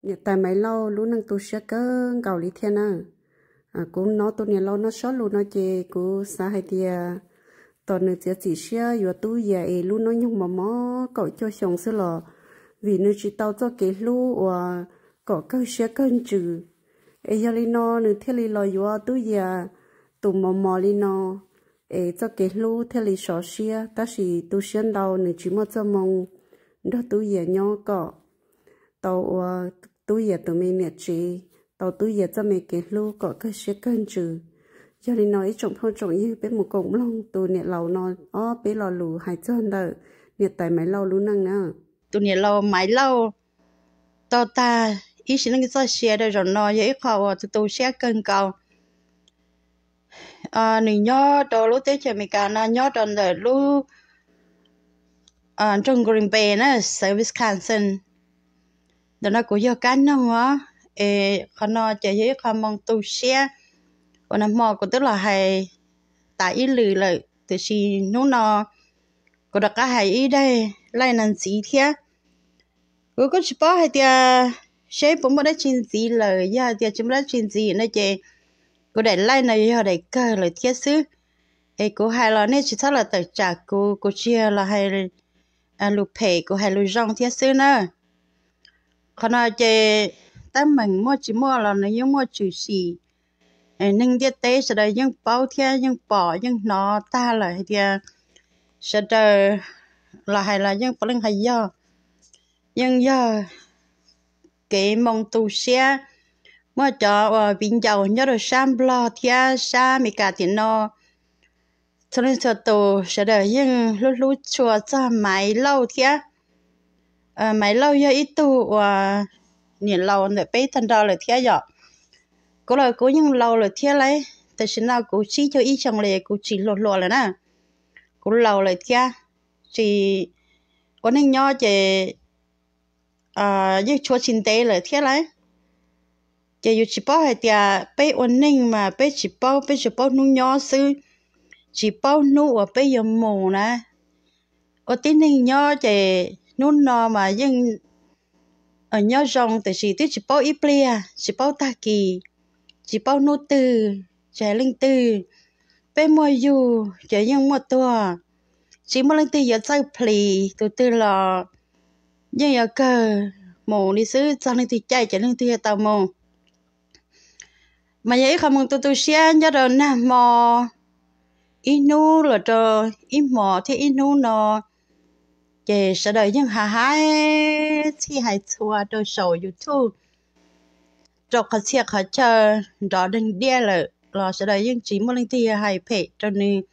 Niam tais Maiv Lauj lub neej tu siab kawg nkaus li thiab na. Kuv hnov tus niam laus no suab lus no ces kuv xav hais tias tom nws txiav txim siab yuav Tub Yias es lub hnub nyoog mos mos kaum cuaj xyoos xwb los vim nws tsis tau txoj kev hlub uas kom kawg siab kawg ntsws, es yog li no nws thiaj li los yuav Tub Yias tus mos mos li no, es txoj kev hlub thiaj li sov siab. Tab sis tu siab ntau nws tsis muaj txoj hmoo nrog Tub Yias nyob kom tau ua Tub Yias tus me niam tsev, tau Tub Yias txoj me kev hlub kom kawg siab kawg ntsws. Yog li no ib tsoom phooj tsoom ywg, peb mus koom mloog tus niam laus no ob peb lo lus hais txog ntawm niam tais Maiv Lauj lub neej na. Tus niam laus Maiv Lauj tau tag ib sim neej txoj sia rau zaum no yog ib qho uas tu tu siab kawg nkaus. Nws nyob rau lub teb chaws Amelikas no, nyob rau ntawm lub nroog Green Bay na, xeev Wisconsin. Ntawm no kuv yog kab noog os, es qhov no ces yog ib qho moo tu siab uas nag hmo kuv twb los hais tas ib lwm lawm, tiam sis hnub no kuv rov qab hais ib daim laij no ntxiv thiab. Kuv kuj tsis paub hais tias seb puas muaj dab tsi ntxiv lawm, yog hais tias tsis muaj dab tsi ntxiv no ces kuv daim laij no yog daim kawg lawm thiab xwb. Es kuv hais los nej tsis txhob los tawm tsam kuv, kuv tsis yog los hais lus phem, kuv hais lus zoo thiab xwb na. Qhov no ces teeb meem muaj tsis muaj los nws yeej muaj tshwm sim, neeg ntiaj teb sawv daws yeej paub thiab yeej pom yeej hnov tag lawm hais tias sawv daws los hais los yeej puav leej hais yog, yeej yog kev moo tu siab. Muaj cov uas viv ncaus nyob rau sab Nplog thiab sab Amelikas tiam no, txhua leej txhua tus sawv daws yeej hlub hlub tshua txog Maiv Lauj thiab. Maiv Lauj yog ib tug uas niam laus ntawm peb tag nrho lawm thiab yom. Kuv los kuv yeej laus lawm thiab lauj, tam sim no kuv tsib caug ib xyoo li, kuv tsis hluas hluas lawm na, kuv laus lawm thiab. Tsis ua neej nyob ces yeej tshuav tsis ntev lawm thiab lauj. Ces yus tsis paub hais tias peb ua neeg mas peb tsis paub, peb tsuas paub hnub nyob xwb, tsis paub hnub uas peb yuav mus na. Ua tib neeg nyob ces hnub no mas yeej nyob zoo, tiam sis twb tsis paub ib pliag, tsis paub tag kis, tsis paub hnub twg, tsis hais leej twg. Peb muaj yug ces yeej muaj tuag, tsis muaj leej twg yuav txawj plhis, tus twg los yeej yuav kawg mus li xwb, txog leej twg caij ces leej twg yuav tau mus. Mas yog ib qho moo tu tu siab nyob rau nag hmo, ib hnub los rau ib hmos thiab ib hnub no, ces sawv daws yeej hais hais txhij hais txhua rau saum YouTube, rau qhov txhia qhov chaw nrov deeg diaj lawm los sawv daws yeej tsis muaj leej twg hais phem rau nws,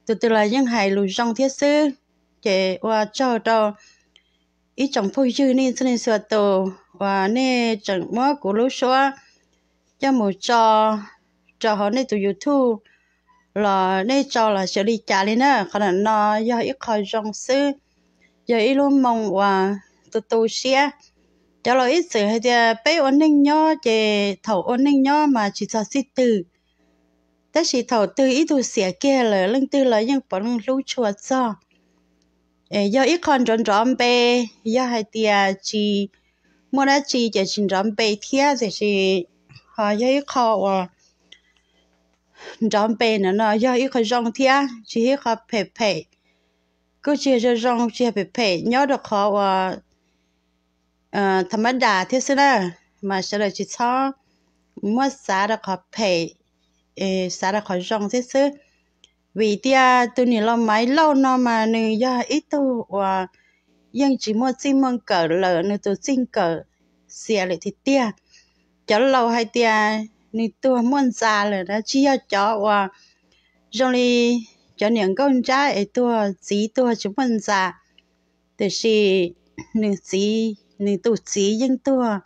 tus twg los yeej hais lus zoo thiab xwb. Ces ua tsaug rau ib tsoom phooj ywg nej txhua leej txhua tus uas nej tseem muab kuv lub suab coj mus tso rau hauv nej tus YouTube los nej tso los xyov li cas li na. Qhov no yog ib qho zoo xwb, yog ib lub moo uas tu tu siab. Cov laus ib txwm hais tias peb ua neej nyob ces thaum ua neej nyob mas tsis txog txij twg, tab sis thaum twg ib tug xiam kiag lawm leej twg los yeej puav leej hlub tshua txog. Yog ib qho nrov nrov npe, yog hais tias tsis muaj dab tsi ces tsis nrov npe thiab, tiam sis ho yog ib qho uas nrov npe no no yog ib qho zoo thiab, tsis yog ib qho phem phem, kuj tsis yog zoo zoo, tsis yog phem phem, nyob rau qhov uas tha mab das thiab xwb na, mas sawv daws tsis txhob muab xav rau qhov phem, xav rau qhov zoo thiab xwb. Vim tias tus niam laus Maiv Lauj no mas nws yog ib tug uas yeej tsis muaj txij muaj nkawm lawm, nws tus txij nkawm xiam lawm tiag tiag. Cov laus hais tias nws tuag muaj ntxa lawm na, tsis yog cov uas zoo li cov niam nkauj nrab es tuag txiv tuag tsis muaj ntxa, tiam sis nws txiv, nws tus txiv yeej tuag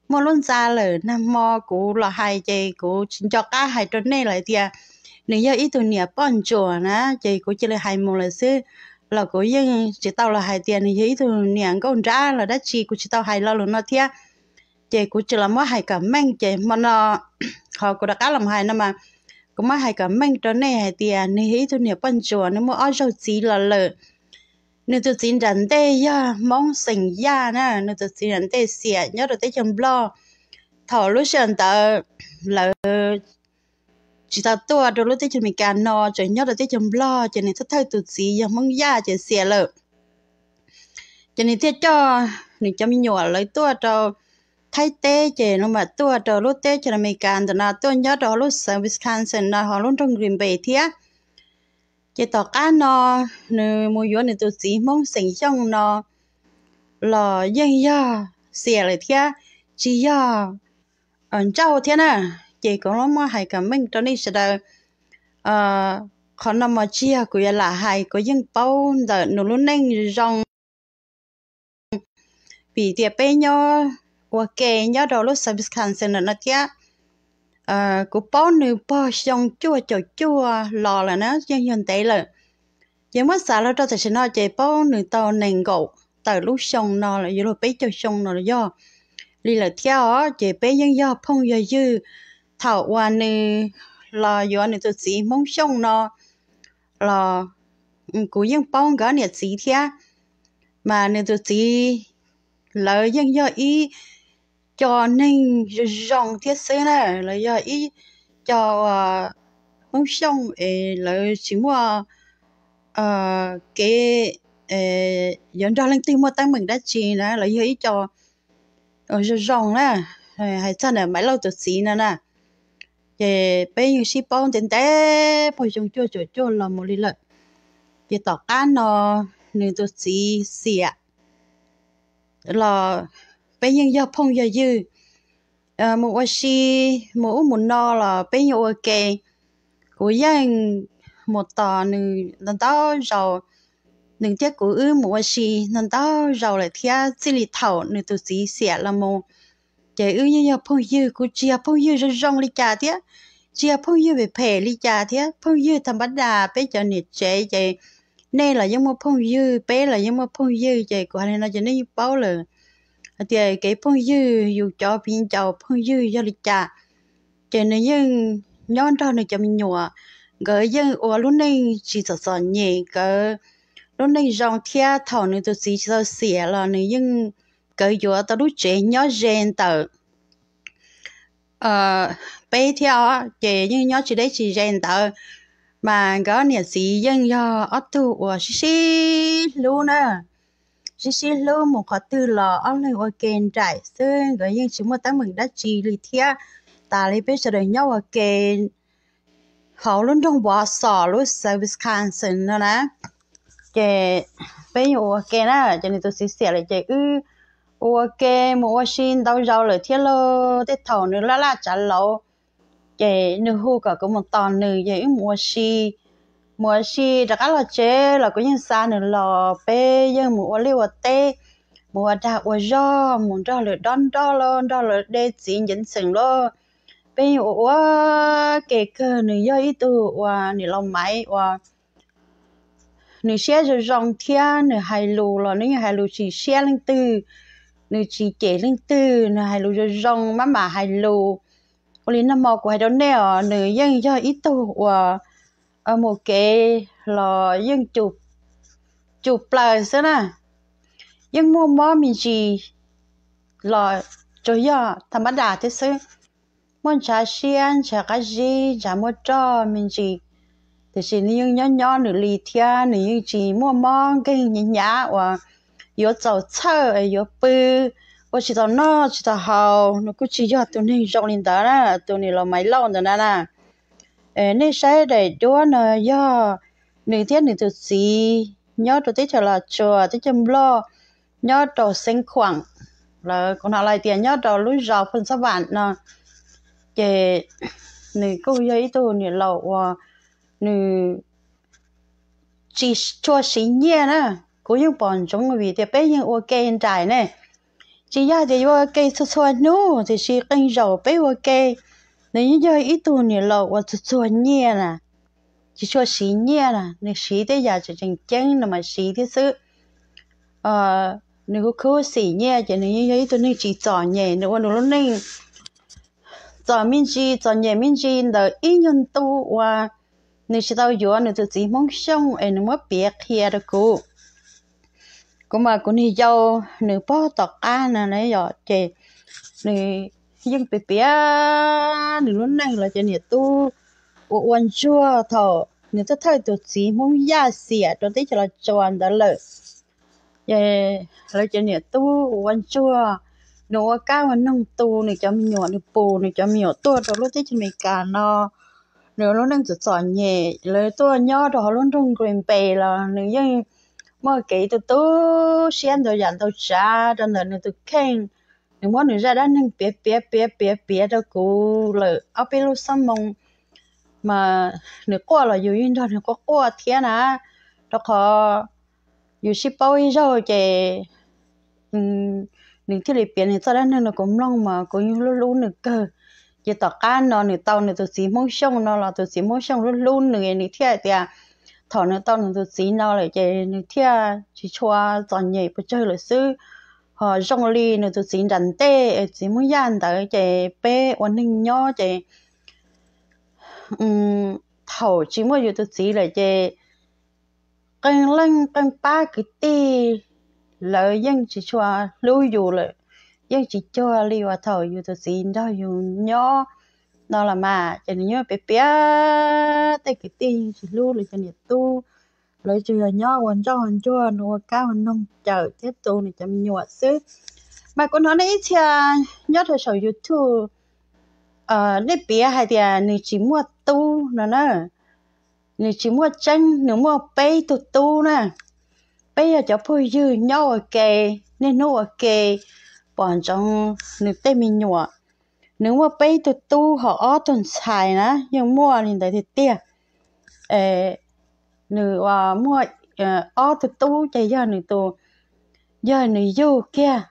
muaj lub ntxa lawm. Nag hmo kuv los hais ces kuv tsis nco qab hais rau nej lawm tias nws yog ib tug niam poj ntsuam na, ces kuv cia li hais mus lawm xwb. Los kuv yeej tsis tau los hais tias nws yog ib tug niam nkauj nrab los dab tsi, kuv tsis tau hais lo lus no thiab. Ces kuv tsis los muab hais kom meej, ces hmo no qhov kuv rov qab los hais no mas kuv muab hais kom meej rau nej hais tias nws yog ib tug niam poj ntsuam, nws muaj ob zaug txiv los lawm. Nws tus txiv nram ntej yog Hmoob xeem Yaj na, nws tus txiv nram ntej xiam nyob rau teb chaws Nplog. Thaum lub sij hawm ntawd lawv tsis tau tuaj rau lub teb chaws Amelikas no, tseem nyob rau teb chaws Nplog, ces nws thawj thawj tus txiv yog Hmoob Yaj ces xiam lawm. Ces nws thiaj coj nws cov me nyuam lawv tuaj rau Thaib teb, ces nws mam tuaj rau lub teb chaws Amelikas ntawm no, tuaj nyob rau hauv lub xeev Wisconsin no, hauv lub nroog Green Bay thiab. Ces tom qab no nws mus yuav nws tus txiv Hmoob xeem Xyooj no los yeej yog xiam lawm thiab, tsis yog nrauj thiab na. Ces kuv muab hais kom meej rau nej sawv daws. Qhov no mas tsis yog kuv yuav lam hais, kuv yeej paub ntawm nws lub neej zoo, vim tias peb nyob ua ke nyob rau lub xeev Wisconsin lawm no thiab. Kuv paub nws puag xyoo cuaj caum cuaj los lawm na, yeej yog ntev lawm. Ces muab xav los rau tam sim no ces paub nws tau nees nkaum tawm lub xyoo no lawm, yuav luag peb caug xyoo no los yog li lawm thiab os. Ces peb yeej yog phooj yog ywg. Thaum uas nws los yuav nws tus txiv Hmoob Xyooj no los kuv yeej paub nkawd niam txiv thiab, mas nws tus txiv lawv yeej yog ib co neeg zoo zoo thiab xwb na. Lawv yog ib co Hmoob Xyooj es lawv tsis muaj kev yuav nrog leej twg muaj teeb meem dab tsi na, lawv yog ib co zoo zoo na. Hais txog ntawm Maiv Lauj tus txiv no na, ces peb yeej sib paub ntev ntev puag xyoo cuaj caum cuaj los mus li lawm. Ces tom qab no nws tus txiv xiam los peb yeej yog phooj yog ywg, mus ua si, mus ub mus no los peb yeej ua ke. Kuv yeej mus tos nws ntau ntau zaus, nws thiab kuv wb mus ua si ntau ntau zaus lawm thiab, txij li thaum nws tus txiv xiam los mus ces wb yeej yog phooj ywg. Kuv tsis yog phooj ywg zoo zoo li cas thiab, tsis yog phooj ywg phem phem li cas thiab, phooj ywg tham pab das peb cov niam tsev ces nej los yeej muaj phooj ywg, peb los yeej muaj phooj ywg. Ces kuv hais li no ces nej yeej paub lawm hais tias kev phooj ywg, yus cov viv ncaus phooj ywg yog li cas. Ces nws yeej nyob nrog nws cov me nyuam, nkawd yeej ua lub neej tsis txom txom nyem, nkawd lub neej zoo thiab. Thaum nws tus txiv tsis tau xiam los nws yeej, nkawd yuav tau lub tsev nyob ze ntawm peb thiab os, ces yeej nyob tsis deb tsis ze ntawd. Mas nkawd niam txiv yeej yog ob tug uas sib sib hlub na, sib sib hlub mus qhov twg los ob leeg ua ke nraim xwb, nkawd yeej tsis muaj teeb meem dab tsi li thiab. Tas li peb sawv daws nyob ua ke hauv lub nroog Wausau, lub xeev Wisconsin no na. Ces peb yeej ua ua ke na, ces nws tus txiv xiam lawm ces wb ua ua ke mus ua si ntau zaus lawm thiab lauj. Tej thaum nws laj laj tsav laus ces nws hu kom kuv mus tos nws ces wb mus ua si. Mus ua si rov qab los tsev los kuv yeej xa nws los, peb yeej mus ua liaj ua teb, mus ua dag ua zog, mus nrog lawv dob nroj lauj, nrog lawv de txiv ncev ntxeem lauj. Peb yeej ua ua ke kawg. Nws yog ib tug uas niam laus Maiv uas nws siab zoo zoo thiab nws hais lus los nws yeej hais lus tsis siab leej twg, nws tsis cem leej twg, nws hais lus zoo zoo maj mam hais lus. Ua li nag hmo kuv hais rau nej os, nws yeej yog ib tug uas mus kev los yeej cus plaws xwb na, yeej muaj mob me ntsis los tsuas yog tham mab das thiab xwb. Muaj ntshav siab, ntshav qab zib, ntshav muaj roj me ntsis, tiam sis nws yeej nyob nyob nws li thiab, nws yeej tsis muaj mob nkeeg hnyav hnyav uas yuav txaus txhawj yuav pw, ua tsis tau noj tsis tau haus. Nws kuj tsis yog tus neeg zoo li ntawd na, tus niam laus Maiv Lauj ntawd na na. Nej saib daim duab no yog nws thiab nws tus txiv nyob rau teb chaws Los Tsuas, teb chaws Nplog, nyob rau xeev Khuam, lawv kuv hnov lawv tias nyob rau lub zos Phoos Xab Vam no. Ces nws kuj yog ib tug niam laus uas nws tsis tshua siv nyiaj na. Kuv yeej pom ntsoov vim tias peb yeej ua ke nraim ne, tsis yog tias yuav ua ke txhua txhua hnub, tiam sis qee zaum peb ua ke. Nws yeej yog ib tug niam laus uas txuag txuag nyiaj na, tsis tshua siv nyiaj na, nws siv tej yam tseem tseem ceeb nws mam siv thiab xwb. Nws kuj khub xim nyiaj ces nws yeej yog ib tug neeg tsis txom nyem, nws ua nws lub neej txom me ntsis, txom nyem me ntsis ntawm ib nyuag ntu uas nws tsis tau yuav nws tus txiv Hmoob Xyooj es nws muab piav qhia rau kuv. kuv mas kuv niag yau nws pog tom qab no na yom, ces nws yeej piav piav nws lub neej los cov niam tub ua ua ntsuag thaum nws thawj thawj tus txiv Hmoob Yaj xiam rau teb chaws Los Tsuas ntawd lawm. Ces lawv cov niam tub ua ua ntsuag, nws ua kab ua noog tu nws cov me nyuam, nws pus nws cov me nyuam tuaj rau lub teb chaws Amelikas no. Nws ua lub neej txom txom nyem, lawv tuaj nyob rau hauv lub nroog Green Bay los nws yeej muaj kev tu tu siab ntau yam ntau tsav rau ntawm nws tus kheej. Nws muab nws zaj dab neeg piav piav piav piav piav rau kuv lawm ob peb lub xuab moos, mas nws quaj los yus yeej nrog nws quaj quaj thiab na, rau qhov yus sib paub ib zaug ces nws thiaj li piav nws txoj dab neeg rau kuv mloog mas kuv yeej hlub hlub nws kawg. Ces tom qab no nws tau nws tus txiv Hmoob Xyooj no los tus txiv Hmoob Xyooj hlub hlub nws, nws thiaj hais tias thaum nws tau nws tus txiv no lawm ces nws thiaj tsis tshua txom nyem pes tsawg lawm xwb. Ho zoo li nws tus txiv nram ntej, txiv Hmoob Yaj ntawd ces peb ua neeg nyob ces thaum tsis muaj yus tus txiv lawm ces qee leej qee pab kwv tij lawv yeej tsis tshua hlub yus lawm, yeej tsis cuag li uas thaum yus tus txiv nrog yus nyob no los mas. Ces nws nyob piav piav tej kwv tij yeej tsis hlub lawv cov niam tub, lawv tsuas yog nyob ua ntsoj ua ntsuag, nws ua kab ua noog cawm thiab tu nws cov me nyuam xwb. Mas kuv hnov nej ib txhia nyob rau saum YouTube, nej piav hais tias nws tsis muaj tub no na. Nws tsis muaj tseeb, nws muaj peb tug tub na. Peb yog cov phooj ywg nyob ua ke, niaj hnub ua ke, pom ntsoov nws tej me nyuam. Nws muaj peb tug tub ho ob tug ntxhais na, yeej muaj li ntawd tiag tiag. Nws muaj ob tug tub ces yog nws tus, yog nws yug kiag,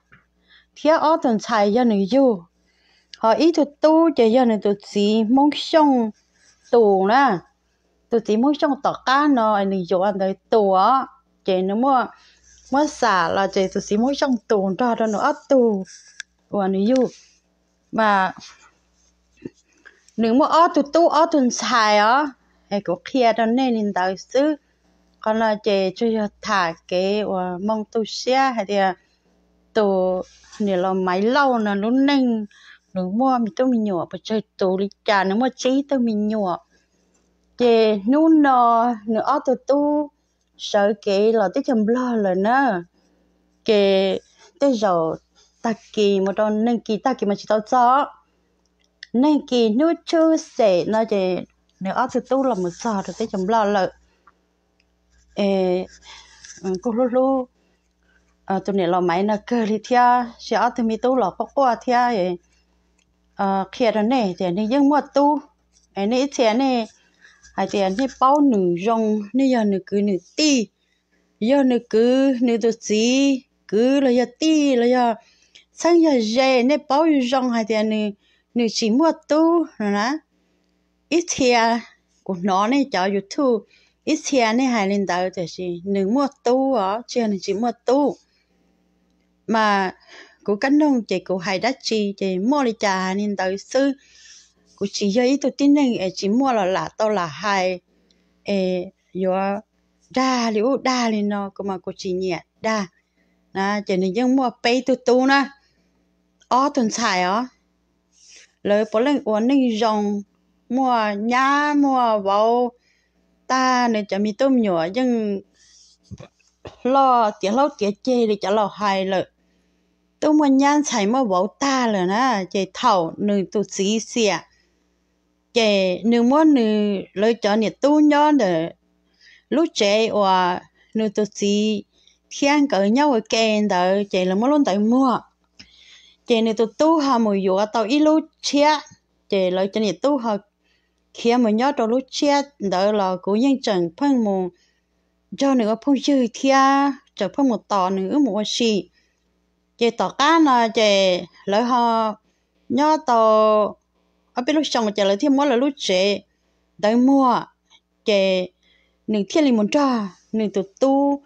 thiab ob tug ntxhais yog nws yug. Ho ib tug tub ces yog nws tus txiv Hmoob Xyooj tus na, tus txiv Hmoob Xyooj tom qab no nws yuav ntawd tus os. Ces nws muab xam los ces tus txiv Hmoob Xyooj tus nrog rau nws ob tug uas nws yug. Mas nws muaj ob tug tub ob tug ntxhais os. Es kuv qhia rau nej li ntawd xwb. Qhov no ces tsuas yog tham kev uas moo tu siab hais tias tus niam laus Maiv Lauj no lub neej, nws muaj me tub me nyuam pes tsawg tus li cas, nws muaj tsib tug me nyuam. Ces hnub no nws ob tug tub sawv kev los teb chaws Nplog lawm na. Ces tej zaum tag kis mus rau neeg kis, tag kis mas tsis tau txog, neeg kis hnub tshwj xeem no ces nws ob tug tub los mus txog rau teb chaws Nplog lawm. Kuj hlub hlub tus niam laus Maiv no kawg li thiab, sis ob tug me tub los quaj quaj thiab. Qhia rau nej tias nws yeej muaj tub. Nej ib txhia nej hais tias nej paub nws zoo, nej yog nws kwv nws tij, yog nws kwv nws tus txiv kwv los yog tij los yog txheeb yog ze, nej paub zoo hais tias nws tsis muaj tub no na. Ib txhia kuv hnov nej cov YouTube, ib txhia nej hais li ntawd, tiam sis nws muaj tub os, tsis yog nws tsis muaj tub. Mas kuv kaj noog ces kuv hais dab tsi ces muaj li cas hais li ntawd xwb. Kuv tsis yog ib tug tib neeg es tsis muaj los lam tau lam hais, es yuav dag li ub dag li no, kuv mas kuv tsis nyiam dag na. Ces nws yeej muaj peb tug tub na, ob tug ntxhais os. Lawv puav leej ua neej zoo, muaj nyab muaj vauv tag, nws cov me tub me nyuam yeej loj tiav hlaub tiav ceg li cov laus hais lawm. Twb muaj nyab ntxhais muaj vauv tag lawm na, ces thaum nws tus txiv xiam, ces nws muab nws, lawv cov niam tub nyob ntawm lub tsev uas nws tus txiv thiab nkawd nyob ua ke ntawd, ces lawv muab lub ntawd muag. Ces nws tus tub ho mus yuav tau ib lub tshiab, ces lawv cov niam tub ho khiav mus nyob rau lub tshiab ntawd los kuv yeej tseem pheej mus nrog nws ua phooj ywg thiab tseem pheej mus tos nws wb mus ua si. Ces tom qab no ces lawv ho nyob tau ob peb lub xyoo ces lawv thiaj muab lawv lub tsev ntawd muag, ces nws thiaj li mus nrog nws tus tub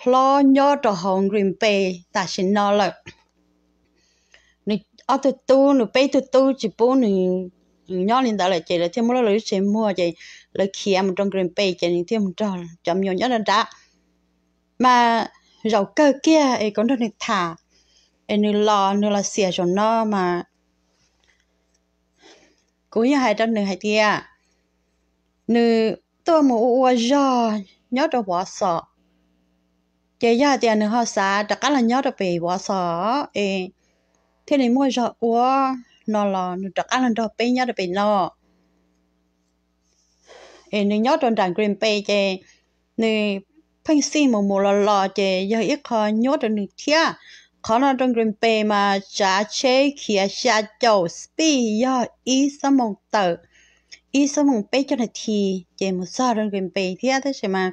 hlob nyob rau hauv Green Bay tam sim no lawm. Nws ob tug tub, nws peb tug tub tsis pub nws nyob li ntawd lawm ces lawv thiaj muab lawv lub tsev muag ces lawv khiav mus rau Green Bay ces nws thiaj mus nrog cov me nyuam nyob nrad. Mas zaum kawg kiag es kuv nrog nws tham, es nws los nws los xiam zaum no mas kuv yeej hais rau nws hais tias nws tuaj mus ua ua zog nyob rau Vov Xos, ces yog hais tias nws ho xav rov qab los nyob rau pem Vov Xos es thiaj li muaj zog ua no los nws rov qab los nrog peb nyob rau pem no. Es nws nyob rau nram Green Bay ces nws pheej xij mus mus los los ces yog ib qho nyuaj rau nws thiab. Qhov no rau Green Bay mas tsav tsheb khiav xya caum speed yog ib xuab moos tawm, ib xuab moos peb caug nas this ces mus txog rau Green Bay thiab. Tab sis mas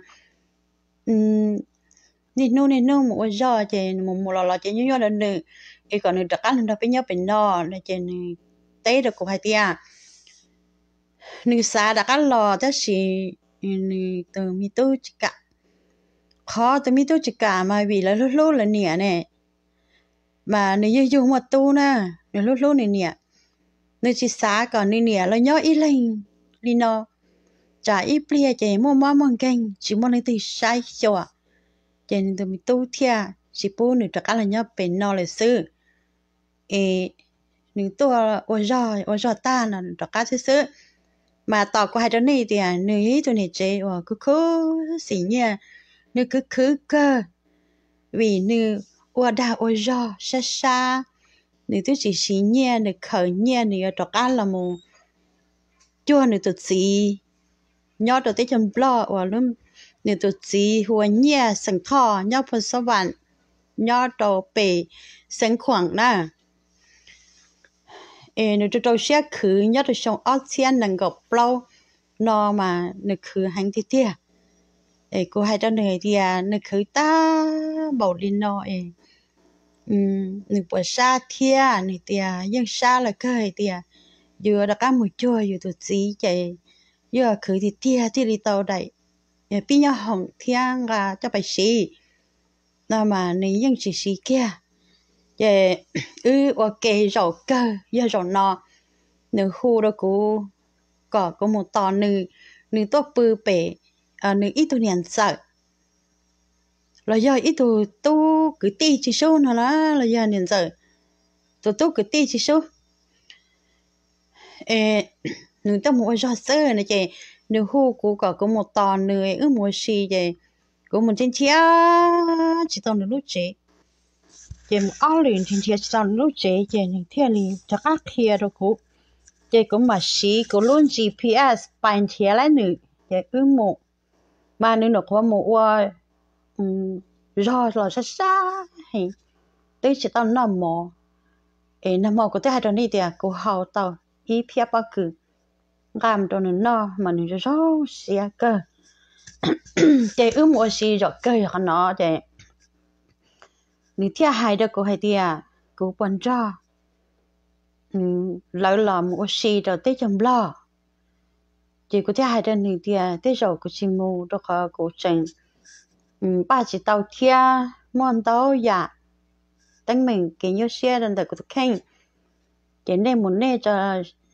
niaj hnub niaj hnub mus ua zog ces mus mus los los ces nyuaj nyuaj rau nws, es kom nws rov qab los nrog peb nyob pem no no ces nws teb rau kuv hais tias nws xav rov qab los tab sis nws tus me tub tsis kam. Qhov tus me tub tsis kam mas vim lawv hlub hlub lawv niam ne, mas nws yug yug muaj tub na, nws hlub hlub nws niam, nws tsis xav kom nws niam los nyob ib leeg li no, tsam ib pliag ces muaj mob muaj nkeeg tsis muaj leej twg saib xyuas, ces nws tus me tub thiaj tsis pub nws rov qab los nyob pem no lawm xwb. Es nws tuaj ua zog ua zog tag no nws rov qab xwb xwb. Mas tos kuv hais rau nej tias nws yog ib tug niam tsev uas khwv khwv xim nyiaj, nws khwv khwv kawg vim nws ua dag ua zog sab sab, nws twb tsis siv nyiaj, nws khaws nyiaj nws yuav rov qab los mus cuag nws tus txiv nyob rau teb chaws Nplog uas nws tus txiv hu ua Nyiaj xeem Thoj nyob Phu Xab Vam, nyob rau pem xeev Khuam na. Es nws rau rau siab khwv nyob rau xyoo ob txhiab nees nkaum plaub no mas nws khwv heev tiag tiag. Es kuv hais rau nws hais tias nws khwv tag npaum li no es nws puas sab thiab? Nws tias yeej sab lawm kawg, hais tias yus rov qab mus cuag yus tus txiv ces yus khwv tiag tiag thiaj li tau daim pib nyob hoom thiab nqa coj pais siv no mas nws yeej tsis siv kiag. Ces wb ua ke zaum kawg yog zaum no nws hu rau kuv kom kuv mus tos nws, nws tuaj pw pem nws ib tug niam ntxawm los yog ib tug tub kwv tij tsis sub no na, los yog niam ntxawm tus tub kwv tij tsis sub. Es nws tuaj mus ua zog xwb no ces nws hu kuv kom kuv mus tos nws wb mus ua si ces kuv mus nrhiav nrhiav tsis tau nws lub tsev. Ces mus ob lwm nrhiav nrhiav tsis tau nws lub tsev ces nws thiaj li rov qab qhia rau kuv. Ces kuv mam siv kuv lub G P S pais nrhiav lawm nws ces wb mus. Mas nws nyuam qhuav mus ua zog los sab sab heev, twb tsis tau noj mov. Es nag hmo kuv twb hais rau nej tias kuv hau tau ib phiab pob kws nqa mus rau nws noj mas nws zoo zoo siab kawg. Ces wb mus ua si zaum kawg yog qhov no ces nws thiaj hais rau kuv hais tias kuv puas nrog lawv los mus ua si rau teb chaws Nplog. Ces kuv thiaj hais rau nws tias tej zaum kuv tsis mus rau qhov kuv tseem npaj tsis tau thiab muaj ntau yam teeb meem kev nyuaj siab rau ntawm kuv tus kheej. Ces nej mus nej tso,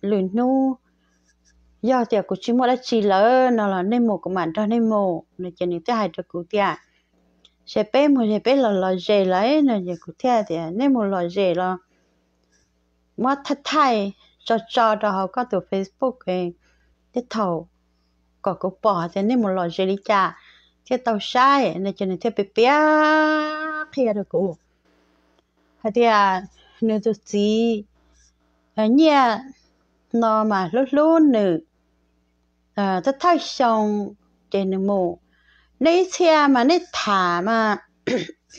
lwm hnub yog tias kuv tsis muaj dab tsi lawm no los nej mus kuv mam nrog nej mus no. Ces nws thiaj hais rau kuv tias ces peb mus ces peb los lom zem lawm no. Ces kuv thiaj tias nej mus lom zem los muab thaij thaij tso tso rau hauv koj tus Facebook tej thaum kom kuv pom tias nej mus lom zem li cas thiaj tau saib no. Ces nws thiaj piav piav qhia rau kuv hais tias nws tus txiv Nyiaj no mas hlub hlub nws, thawj thawj xyoo ces nws mus. Nej ib txhia mas nej tham mas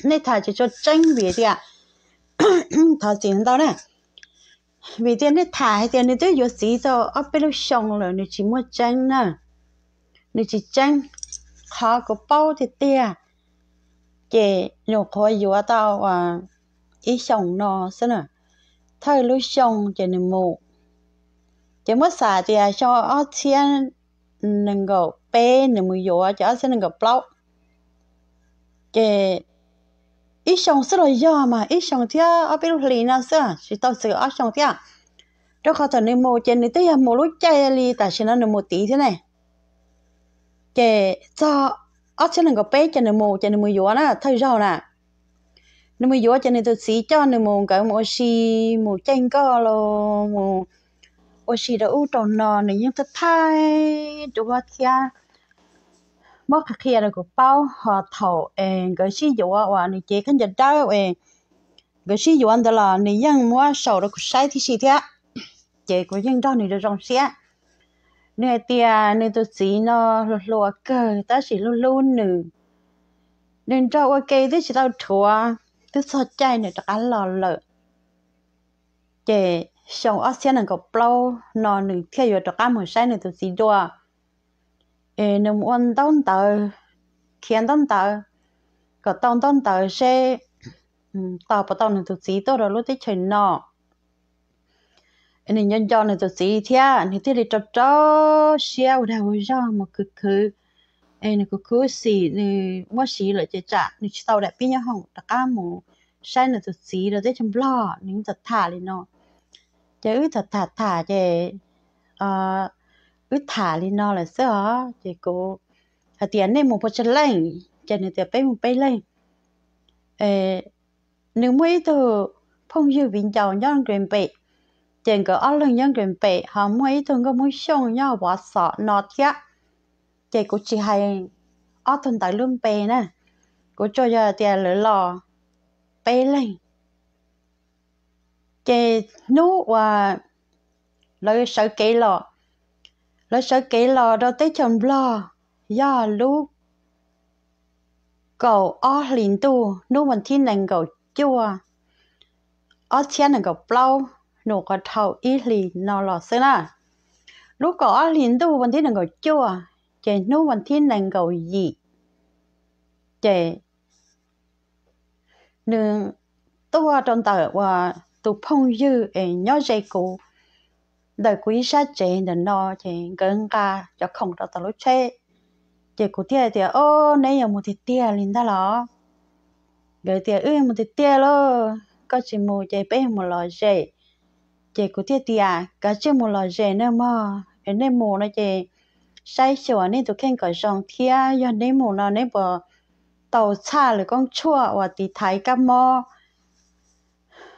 nej tham tsis tshua tseeb vim tias thov txim ntau na, vim tias nej tham hais tias nws twb yuav txiv tau ob peb lub xyoo lawm nws tsis muaj tseeb na, nws tsis tseeb. Qhov kuv paub tiag tiag ces nyuam qhuav yuav tau ib xyoos no xwb na, thawj lub xyoo ces nws mus. Ces muab xav tias xyoo ob txhiab nees nkaum peb nws mus yuav ces ob txhiab nees nkaum plaub ces ib xyoos xwb los yog mas ib xyoos thiab ob peb lub hlis no xwb, tsis tau txog ob xyoos thiab. Rau qhov thaum nws mus ces nws twb yog mus lub caij li tam sim no nws mus tid thiab ne. Ces txog ob txhiab nees nkaum peb ces nws mus, ces nws mus yuav na, thawj zaug na. Nws mus yuav ces nws tus txiv coj nws mus, nkawd mus ua si, mus caij nkoj los mus ua si rau ub rau no, nws yeej thaij thaij duab thiab muab qhia qhia rau kuv paub. Ho thaum es nkawd sib yuav uas nws cev khaub ncaws dawb es nkawd sib yuav ntawd los nws yeej muab sau rau kuv saib tib si thiab, ces kuv yeej nrog nws zoo zoo siab. Nws hais tias nws tus txiv no hluas hluas kawg tab sis hlub hlub nws, nws nrog ua ke twb tsis tau dhuav, twb txog caij nws rov qab los lawm. Ces xyoo ob txhiab nees nkaum plaub no nws thiaj yuav rov qab mus saib nws tus txiv dua. Es nws mus ua ntaub ntawv, khiav ntaub ntawv, kom tau ntaub ntawv seb tos puas tau nws tus txiv tuaj rau lub teb chaws no. Nws nco nco nws tus txiv thiab nws thiaj li rau rau siab ua dag ua zog mus khwv khwv. Es nws khwv khwv xim nws muab siv lawm ces tsam nws tsis tau daim pib nyob hoom rov qab mus saib nws tus txiv rau teb chaws Nplog, nws tham tham li no. Ces wb tham tham tham ces wb tham li no lawm xwb os, ces kuv hais tias nej mus puas tsawg leej, ces nws tias peb mus peb leeg. Nws muaj ib tug phooj ywg viv ncaus nyob Green Bay, ces nkawd ob leeg nyob Green Bay, ho muaj ib tug nkauj Hmoob Xyooj nyob Vov Xom no thiab. Ces kuv tsis hais ob tug ntawd lub npe na, kuv tsuas yog tias lawv los peb leeg. Ces hnub uas lawv sawv kev los, lawv sawv kev los rau teb chaws Nplog yog lub kaum ob hlis ntuj, hnub vas thib nees nkaum cuaj, ob txhiab nees nkaum plaub, nws qhov dhau ib hlis no los xwb na. Lub kaum ob hlis ntuj vas thib nees nkaum cuaj, ces hnub vas thib nees nkaum yim, ces nws tuaj rau ntawm uas tus phooj ywg es nyob ze kuv, ntawm kuv ib sab tsev ntawm no, ces nkawd nqa cov khoom rau tom lub tsheb. Ces kuv thiaj tias, Ob, neb yuav mus tiag tiag li ntag los? Nkawd tias, Wb mus tiag tiag lauj, koj tsis mus ces peb mus lom zem. Ces kuv thiaj tias, Kav tsij mus lom zem nawb mog, es nej mus no ces saib xyuas nej tus kheej kom zoo thiab, yog neb mus no neb puas tau txhaj lwm koob tshuaj uas tiv thaiv kab mob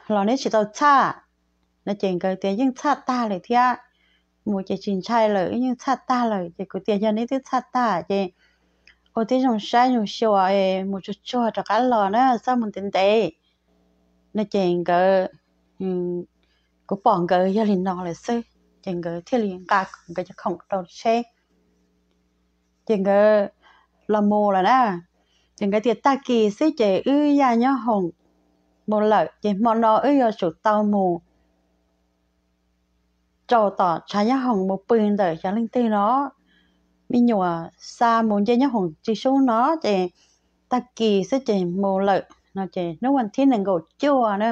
los neb tsis tau txhaj? No ces nkawd tias yeej txhaj tag lawm thiab, mus ces tsis ntshai lawm, yeej txhaj tag lawm. Ces kuv tias, Yog neb twb txhaj tag ces ua tib zoo saib zoo xyuas, mus tsuag tsuag rov qab los na, txhob mus ntev ntev. No ces nkawd, kuv pom nkawd yog li no lawm xwb, ces nkawd thiaj li nqa nkawd cov khoom rau tsheb, ces nkawd los mus lawm na. Ces nkawd tias tag kis xwb ces wb yaj nyob hoom mus lawm, ces hmo no wb yuav tsum tau mus rau tom tshav nyob hoom mus pw ntawm xyov leej twg no, me nyuam xa mus nce nyob hoom tsis sub no, ces tag kis xwb ces mus lawm no. Ces hnub vas thib nees nkaum cuaj na,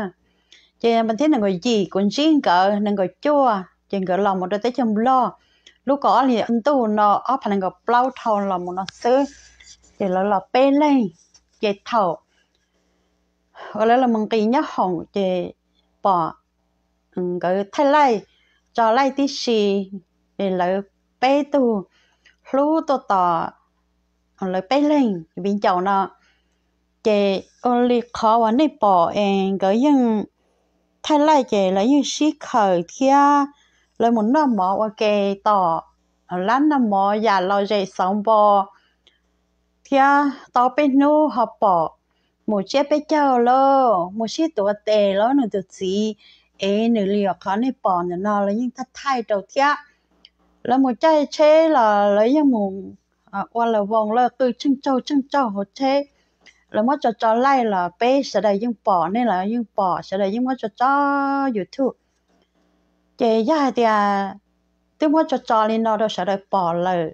ces vas thib nees nkaum yim kuv ntsib nkawd nees nkaum cuaj, ces nkawd los mus rau teb chaws Nplog. Lub kaum ob hlis ntuj no ob phav nees nkaum plaub dhau los mus no xwb, ces lawv los peb leeg. Ces thaum uas lawv los mus nqis nyob hoom ces pom nkawd thaij laij, tso laij tib si, es lawv peb tug hlub tuaj tos lawv peb leeg viv ncaus no. Ces ua li qhov uas nej pom es nkawd yeej thaij laij ces lawv yeej sib khaws thiab lawv mus noj mov ua ke tom lab noj mov yam los zem xauv npo thiab tau peb hnub ho pom mus tsiab peb caug lauj, mus sib tuav tes lauj nws tus txiv, es nws li qhov nej pom ntawm no lawv yeej thaij thaij rau thiab. Lawv mus caij tsheb los lawv yeej mus ua lawv voos lawv qw tsheej tsaug tsheej tsaug hauv tsheb. Lawv muab tso tso laij los peb sawv daws yeej pom, nej los yeej pom, sawv daws yeej muab tso tso YouTube. Ces yog hais tias twb muab tso tso li no rau sawv daws pom lawm,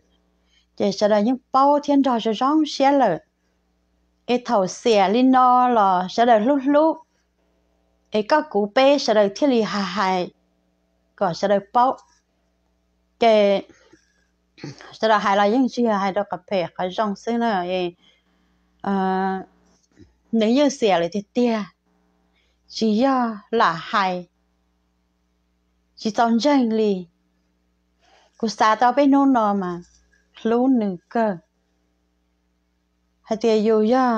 ces sawv daws yeej paub thiab nrog zoo zoo siab lawm. Es thaum xiam li no los sawv daws hlub hlub, es koj kuv peb sawv daws thiaj li hais hais kom sawv daws paub. Ces sawv daws hais los yeej tsis yog hais rau qhov phem qhov zoo xwb na. Nws yeej xiam lawm tiag tiag, tsis yog lam hais, tsis txaus ntseeg li. Kuv xav tau peb hnub no mas hlub nws kawg. hais tias yus yog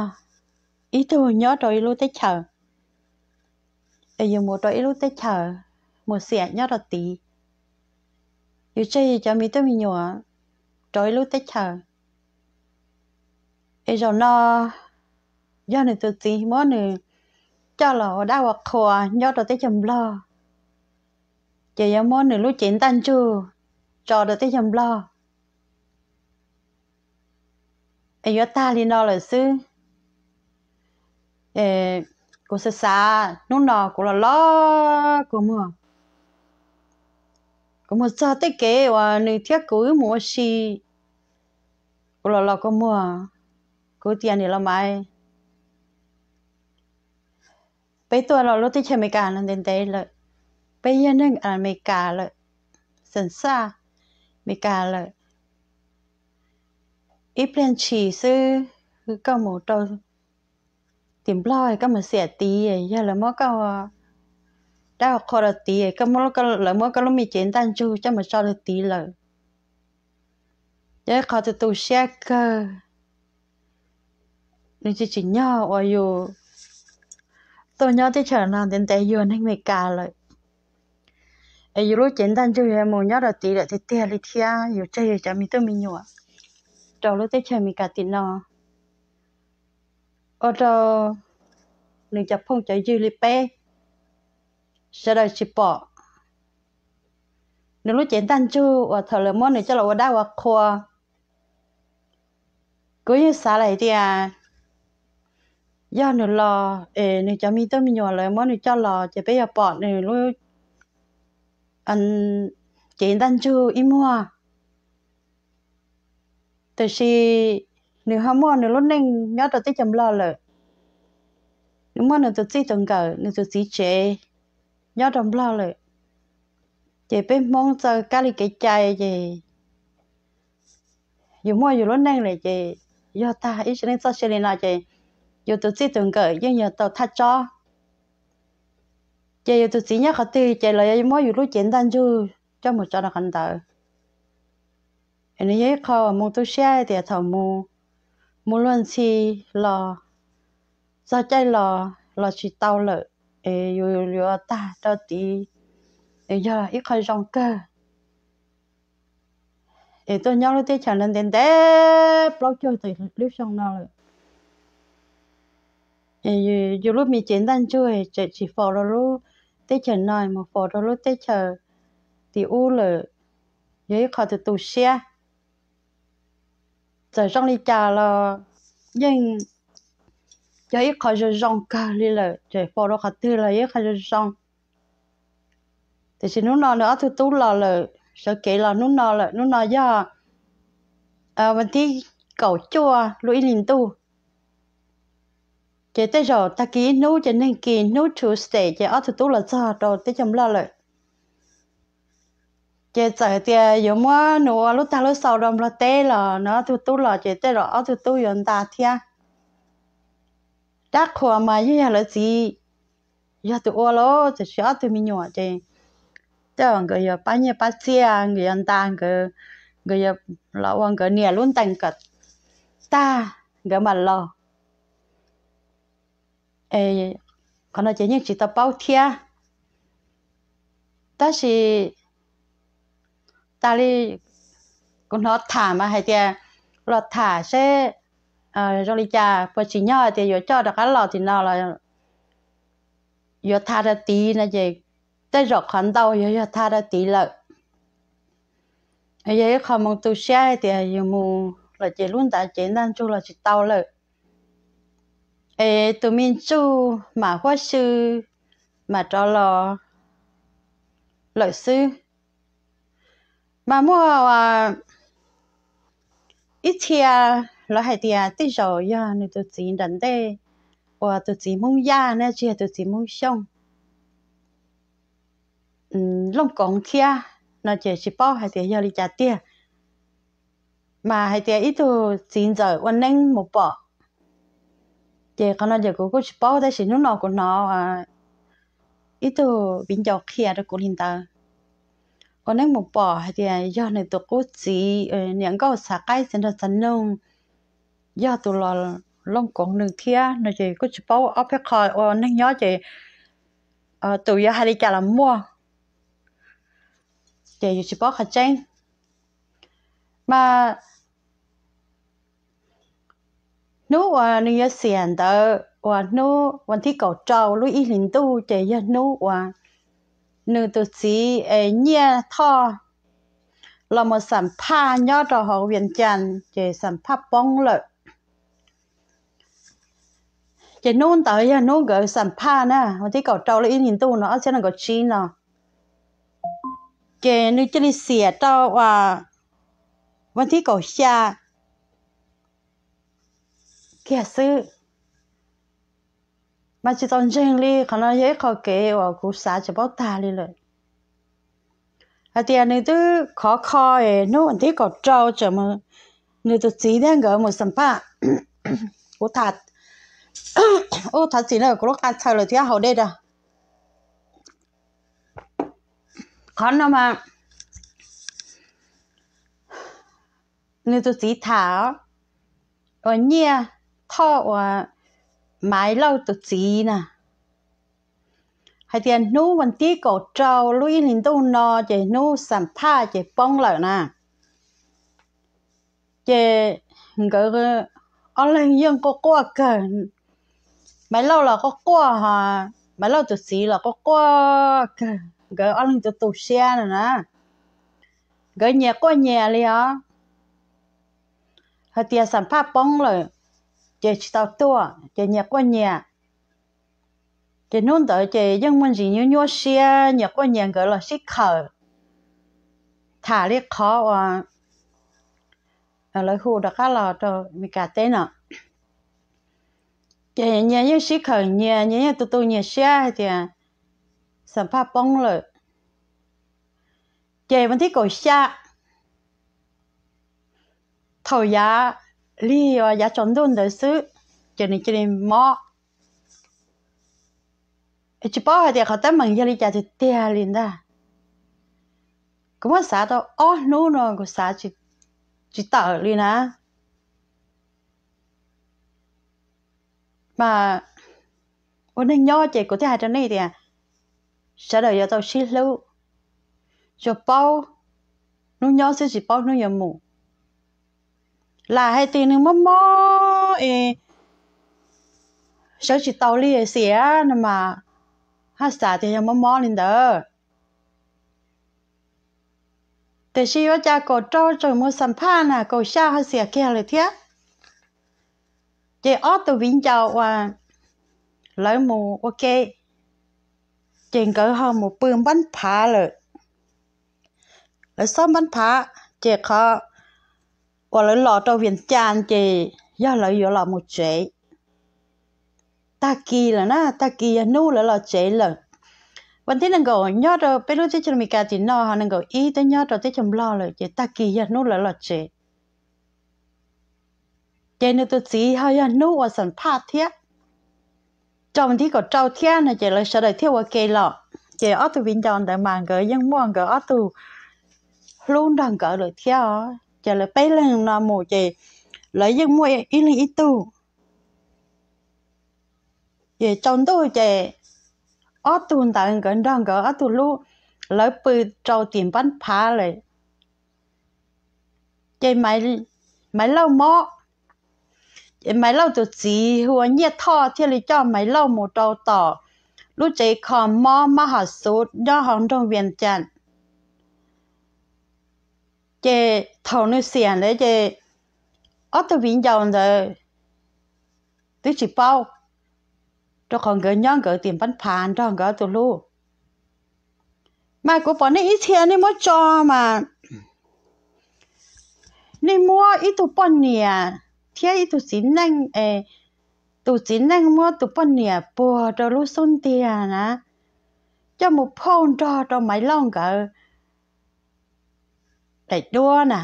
ib tug nyob rau ib lub teb chaws, es yus mus rau ib lub teb chaws mus xiam nyob rau tid, yus tseg yus cov me tub me nyuam rau ib lub teb chaws, es zaum no yog nws tus txiv muab nws coj los ua dab ua qhua nyob rau teb chaws Nplog, ces yuav muab nws lub cev ntaj ntsug tso rau teb chaws Nplog. Es yuav tag li no lawm xwb. Kuv xav xav hnub no kuv los los kua muag, kuv mus txog tej kev uas nws thiab kuv wb mus ua si, kuv los los kua muag, kuv tias niam laus Maiv, peb tuaj los lub teb chaws Amelikas no ntev ntev lawm, peb yog neeg Amelikas lawm, xeem xaj Amelikas lawm, ib pliag ntshis xwb koj mus rau tim Nplog koj mus xiam tid, yog lawv muab koj dab ua qhua rau tid, lawv muab koj lub me cev ntaj ntsug coj mus tso rau tid lawm. Yog ib qho tu tu siab kawg. Nws tsis tsim nyog uas yus tuaj nyob teb chaws no ntev ntev, yus neeg Amelikas lawm, es yus lub cev ntaj ntsug yuav mus nyob rau tid lawm tiag tiag li thiab, yus tseg yus cov me tub me nyuam rau lub teb chaws Amelikas tim no, ua rau nws cov phooj cov ywg li peb sawv daws tsis pom nws lub cev ntaj ntsug uas thaum lawv muab nws coj los ua dab ua qhua. Kuv yeej xav lawm hais tias yog nws los es nws cov me tub me nyuam lawv muab nws coj los ces peb yuav pom nws lub cev ntaj ntsug ib muag. Tiam sis nws ho muaj nws lub neej nyob rau teb chaws Nplog lawm, nws muaj nws tus txij tus nkawm, nws tus txiv tsev nyob rau Nplog lawm, ces peb Hmoob txawj kab li kev cai ces yus muaj yus lub neej lawm ces yog tag ib sim neej txoj sia li no ces yus tus txij tus nkawm yeej yog tau thaj tsob. Ces yus tus txiv nyob qhov twg ces los yuav muab yus lub cev ntaj ntsug coj mus tso rau qhov ntawd. Nws yog ib qho mus tu siab tias thaum mus, mus luag ntxhi los, txog caij los los tsis tau lawm, es yus yuav tag rau tid, yog ib qho zoo kawg. Es tuaj nyob lub teb chaws no ntev ntev plaub caug tawm lub xyoo no lawm, yus lub me cev ntaj ntsug tseem tsis faus rau lub teb chaws no, mus faus rau lub teb chaws tim ub lawm, yog ib qho tu tu siab. Txawm zoo li cas los yeej yog ib qho zoo zoo kawg li lawm, tseem faus rau qhov twg los yog ib qho zoo zoo. Tiam sis hnub no nws ob tug tub los lawm, sawv kev los hnub no lawm, hnub no yog vas thib kaum cuaj lub ib hlis ntuj. Ces tej zaum tag kis ib hnub ces neeg kis hnub Tuesday ces ob tug tub los txog rau teb chaws Nplog lawm. Ces txawm tias yuav muab nws ua lub tag lub xau rau Nplog teb los nws ob tug tub los ces tej zaum ob tug tub yuav nta thiab. Dab qhuas mas yeej yog lawv txiv yog tus ua lawm, tiam sis ob tug me nyuam ces tej zaum nkawd yuav pab nyiaj pab txiaj, nkawd yuav nta, nkawd, nkawd yuav los ua nkawd niam lub ntees kom tag nkawd mam los. Qhov no ces yeej tsis tau paub thiab. Tab sis tas li kuv hnov tham mas hais tias los tham seb zoo li cas, puas tsim nyog tias yuav coj rov qab los tim no los yuav tha rau tid no ces tej zaum qhov ntau yog yog tha rau tid lawm. Yog ib qho mus tu siab hais tias yus mus lawm ces lub ntav cev ntaj ntsug los tsis tau lawm, es tus me ntsuj mam huab sw mam rov los lawm xwb. Mas muaj ib txhia lawv hais tias tej zaum yog nws tus txiv nram ntej uas tus txiv Hmoob Yaj ne, tsis yog tus txiv Hmoob Xyooj, Looj Koov thiab no ces tsis paub hais tias yog li cas tiag. Mas hais tias ib tug txiv ntxawm ua neeb mus pom, ces qhov no ces kuv kuj tsis paub, tab sis hnub no kuv hnov ib tug viv ncaus qhia rau kuv li ntawd. Ua neeb mus pom hais tias yog nws tus qub txiv niam nkauj Xav Qaib txiv nraug Xav Noog yog tus los looj koov nws thiab no ces kuj tsis paub ob peb qho ua neeg nyob ces tus yuav hais li cas los muaj, ces yus tsis paub qhov tseeb. Mas hnub uas nws yuav xiam ntawd uas hnub vas thib kaum rau lub ib hlis ntuj ces yog hnub uas nws tus txiv es Nyiaj Thoj los mus xam phaj nyob rau hauv Vias Cas ces xam phaj poob lawm. Ces hnub ntawd yog hnub nkawd xam phaj na, vas thib kaum rau lub ib hlis ntuj no ob txhiab nees nkaum tsib no. Ces nws cia li xiam rau uas vas thib kaum xya kiag xwb. Mas tsis tau ntseeg li, qhov no yog ib qho kev uas kuv xav tsis paub tag li lawm. Hais tias nws twb khov kho es hnub vas thib kaum rau tseem mus, nws tus txiv thiab nkawd mus xam phaj. Kuv tham, ub, thov txim na, kuv lub qa txhaws lawm thiab haus dej rau. Qhov no mas nws tus txiv tham, uas Nyiaj Thoj uas Maiv Lauj tus txiv na, hais tias hnub vas thib kaum rau lub ib hlis ntuj no ces hnub xam phaj ces poob lawm na. Ces nkawd ob leeg yeej quaj quaj kawg, Maiv Lauj los quaj quaj, Maiv Lauj tus txiv los quaj quaj kawg, nkawd ob leeg tu tu siab no na. Nkawd nyias quaj nyias li os. Hais tias xam phaj poob lawm ces tsis tau tuaj ces nyias quaj nyias. Ces hnub ntawd ces yeej muaj ntsis nyuaj nyuaj siab, nyias quaj nyias nkawd los sib khawm tham li qhov uas lawv hu rov qab los rau Meskas teb no. Ces nyias yeej sib khawm nyias, nyias yeej tu tu nyias siab hais tias xam phaj poob lawm. Ces vas thib kaum xya thaum yav lig uas yav tsaus ntuj ntawd xwb ces nws cia li mob. Tsis paub hais tias qhov teeb meem yog li cas tiag tiag li ntag. Kuv muab xav tau ob hnub no kuv xav tsis tawm li na. Mas ua neeg nyob ces kuv thiaj hais rau nej tias sawv daws yuav tau sib hlub, tsuas paub hnub nyob xwb tsis paub hnub yuav mus. Lam hais tias nws mob mob es sawv tsis taus li xiam no mas haj xav tias yog mob mob li ntawd. Tiam sis ua cas kaum rau tseem mus xam phaj na, kaum xya ho xiam kiag lawm thiab. Ces ob tug viv ncaus uas lawv mus ua ke, ces nkawd ho mus pw npab phav lawm. Lawv xob npab phav, ces qhov uas lawv los rau Vias Cas ces yog lawv yuav los mus tsev. Tag kis lawm na, tag kis yog hnub lawv los tsev lawm. Vas thib nees nkaum nyob rau peb lub teb chaws Amelikas tim no, ho nees nkaum ib twb nyob rau teb chaws Nplog lawm, ces tag kis yog hnub lawv los tsev. Ces nws tus txiv ho yog hnub uas xam phaj thiab, rau vas thib kaum rau thiab no ces lawv sawv daws thiaj ua ke los. Ces ob tug viv ncaus ntawd mas nkawd yeej muaj nkawd ob tug hlub nrog nkawd lawm thiab os. Ces lawv peb leeg no mus ces lawv yeej muaj ib leeg ib tug. Ces tsaus ntuj ces ob tug ntawd nkawd nrog nkawd ob tug hlub, lawv pw rau tim npab phav lawm. Ces Maiv Lauj mob, ces Maiv Lauj tus txiv hu ua Nyiaj Thoj thiaj li coj Maiv Lauj mus rau tom lub tsev kho mob mab ham xuv nyob hauv nroog Vias Cas. Ces thaum nws xiam ntawd ces ob tug viv ncaus ntawd twb tsis paub, rau qhov nkawd nyob nkawd tim npab phav nrog nkawd ob tug hlub. Mas kuv pom nej ib txhia nej muab tso mas nej muab ib tug poj niam thiab ib tug txiv neej es tus txiv neej muab tus poj niam puag rau lub xub ntiag na, coj mus phauj nrog rau Maiv Lauj nkawd daim duab na.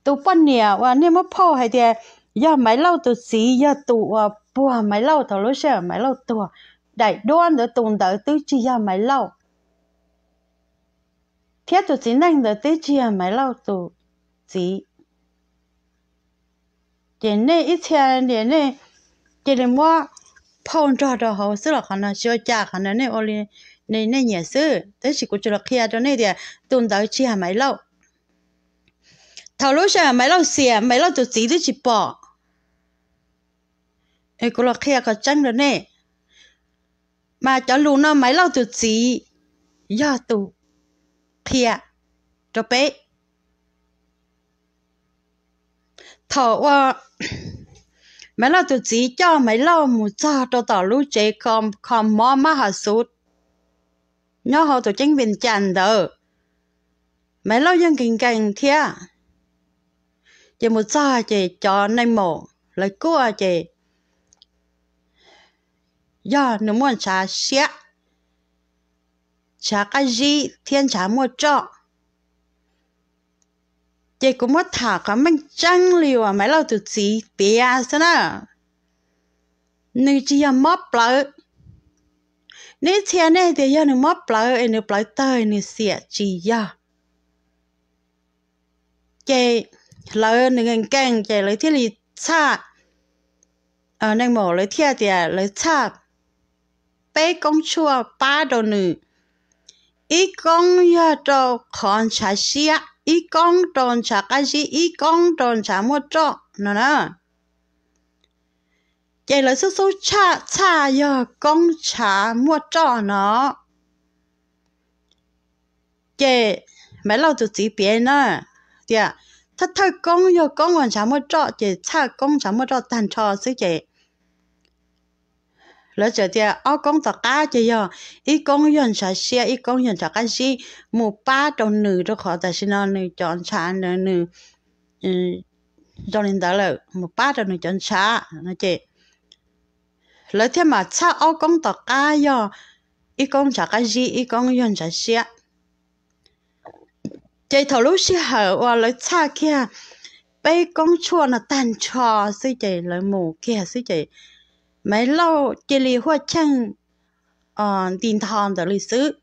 Tus poj niam uas nej muab phauj hais tias yog Maiv Lauj tus txiv yog tus uas puag Maiv Lauj thaum lub sij hawm Maiv Lauj tuag, daim duab ntawd tus ntawd twb tsis yog Maiv Lauj, thiab tus txiv neej ntawd twb tsis yog Maiv Lauj tus txiv. Ces nej ib txhia tias nej cia li muab phauj nrog rau hauv xwb los qhov no tsis ua cas, qhov no nej ua li nej nyiam xwb, tab sis kuv tsuas los qhia rau nej tias tus ntawd tsis yog Maiv Lauj. Thaum lub sij hawm Maiv Lauj xiam, Maiv Lauj tus txiv twb tsis pom. Kuv los qhia qhov tseeb rau nej, mas cov lus no Maiv Lauj tus txiv yog tus qhia rau peb. Thaum uas Maiv Lauj tus txiv coj Maiv Lauj mus txog rau tom lub tsev kho mob mab has xuv nyob hauv tus ceeb Vees Cas ntawd, Maiv Lauj yeej nkees nkees thiab. Ces mus txog ces cov neeg maum lawv kuaj ces yog nws muaj ntshav siab, ntshav qab zib thiab ntshav muaj roj. Ces kuv muab tham qhov meej tseeb li uas Maiv Lauj tus txiv piav xwb na, nws tsis yog mob plawv. Nej txhia nej tias yog nws mob plawv es nws plawv tawg nws xiam, tsis yog. Ces lawv nws nkees nkees ces lawv thiaj li txhaj, neeg maum lawv thiaj tias lawv txhaj peb koob tshuaj pab rau nws, ib koob yog rau qhov ntshav siab, ib koob rau ntshav qab zib, ib koob rau ntshav muaj roj no na. Ces lawv xub xub txhaj yog koob ntshav muaj roj no. Ces Maiv Lauj tus txiv piav na tias thawj thawj koob yog koob uas ntshav muaj roj, ces txhaj koob ntshav muaj roj tag nrho xwb ces lawv txawm tias ob koob tom qab ces yog ib koob yog ntshav siab, ib koob yog ntshav qab zib, mus pab rau nws rau qhov tam sim no nws cov ntshav nws zoo li ntawd lawm, mus pab rau nws cov ntshav no ces lawv thiaj mam txhaj ob koob tom qab yog ib koob ntshav qab zib, ib koob yog ntshav siab. Ces thaum lub sij hawm uas lawv txhaj kiag peb koob tshuaj no tag nrho xwb ces lawv mus kiag xwb ces Maiv Lauj cia li huaj cheej nti ntho ntawd li xwb.